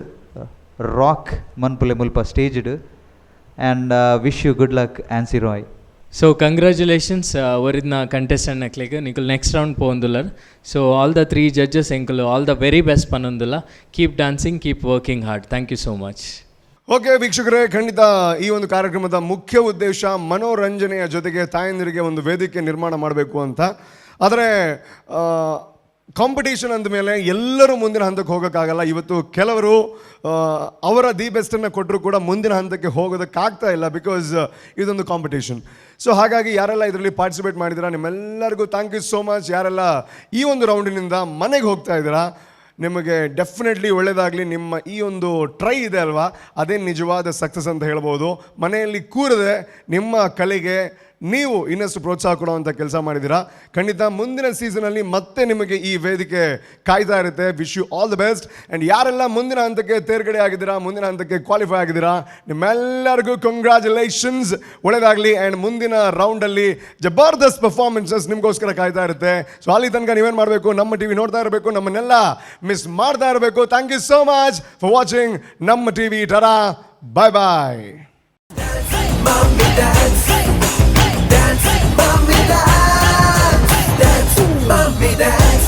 rock ಮನ್ಪುಲೆ ಮುಲ್ಪ staged, and wish you good luck, Ancy Roy. So congratulations ಒರಿದ್ನ contestant ನಕ್ಲೆಗ್, ನಿಕುಲ್ next round ಪೋವೊಂದುಲ್ಲರ್. So all the three judges ಎಂಕುಲು all the very best ಪನೊಂದುಲ್ಲ. Keep dancing, keep working hard. Thank you so much. Okay ವೀಕ್ಷಕರೇ, ಖಂಡಿತ ಈ ಒಂದು ಕಾರ್ಯಕ್ರಮದ ಮುಖ್ಯ ಉದ್ದೇಶ ಮನೋರಂಜನೆಯ ಜೊತೆಗೆ ತಾಯಂದಿರಿಗೆ ಒಂದು ವೇದಿಕೆ ನಿರ್ಮಾಣ ಮಾಡಬೇಕು ಅಂತ. ಆದರೆ ಕಾಂಪಿಟೇಷನ್ ಅಂದಮೇಲೆ ಎಲ್ಲರೂ ಮುಂದಿನ ಹಂತಕ್ಕೆ ಹೋಗೋಕ್ಕಾಗಲ್ಲ. ಇವತ್ತು ಕೆಲವರು ಅವರ the ಬೆಸ್ಟನ್ನು ಕೊಟ್ಟರು ಕೂಡ ಮುಂದಿನ ಹಂತಕ್ಕೆ ಹೋಗೋದಕ್ಕಾಗ್ತಾ ಇಲ್ಲ, because ಇದೊಂದು ಕಾಂಪಿಟೇಷನ್. ಸೊ ಹಾಗಾಗಿ ಯಾರೆಲ್ಲ ಇದರಲ್ಲಿ ಪಾರ್ಟಿಸಿಪೇಟ್ ಮಾಡಿದ್ದೀರಾ ನಿಮ್ಮೆಲ್ಲರಿಗೂ thank you so much. ಯಾರೆಲ್ಲ ಈ ಒಂದು ರೌಂಡಿನಿಂದ ಮನೆಗೆ ಹೋಗ್ತಾ ಇದ್ದೀರಾ, ನಿಮಗೆ ಡೆಫಿನೆಟ್ಲಿ ಒಳ್ಳೆಯದಾಗಲಿ. ನಿಮ್ಮ ಈ ಒಂದು ಟ್ರೈ ಇದೆ ಅಲ್ವಾ, ಅದೇ ನಿಜವಾದ ಸಕ್ಸಸ್ ಅಂತ ಹೇಳ್ಬೋದು. ಮನೆಯಲ್ಲಿ ಕೂರದೆ ನಿಮ್ಮ ಕಲೆಗೆ ನೀವು ಇನ್ನಷ್ಟು ಪ್ರೋತ್ಸಾಹ ಕೊಡುವಂಥ ಕೆಲಸ ಮಾಡಿದ್ದೀರಾ. ಖಂಡಿತ ಮುಂದಿನ ಸೀಸನಲ್ಲಿ ಮತ್ತೆ ನಿಮಗೆ ಈ ವೇದಿಕೆ ಕಾಯ್ತಾ ಇರುತ್ತೆ. Wish you all the best. And ಯಾರೆಲ್ಲ ಮುಂದಿನ ಹಂತಕ್ಕೆ ತೇರ್ಗಡೆ ಆಗಿದ್ದೀರಾ, ಮುಂದಿನ ಹಂತಕ್ಕೆ ಕ್ವಾಲಿಫೈ ಆಗಿದ್ದೀರಾ, ನಿಮ್ಮೆಲ್ಲರಿಗೂ ಕಂಗ್ರ್ಯಾಚುಲೇಷನ್ಸ್, ಒಳ್ಳೆಯದಾಗಲಿ. ಆ್ಯಂಡ್ ಮುಂದಿನ ರೌಂಡಲ್ಲಿ ಜಬರ್ದಸ್ತ್ ಪರ್ಫಾರ್ಮೆನ್ಸಸ್ ನಿಮಗೋಸ್ಕರ ಕಾಯ್ತಾ ಇರುತ್ತೆ. ಸೊ ಅಲ್ಲಿ ತನಕ ನೀವೇನು ಮಾಡಬೇಕು, ನಮ್ಮ ಟಿವಿ ನೋಡ್ತಾ ಇರಬೇಕು, ನಮ್ಮನ್ನೆಲ್ಲ ಮಿಸ್ ಮಾಡ್ತಾ ಇರಬೇಕು. Thank you so much for watching ನಮ್ಮ TV. Ta-ta, bye bye. Mummy dance, dance, mummy dance, dance, mummy dance.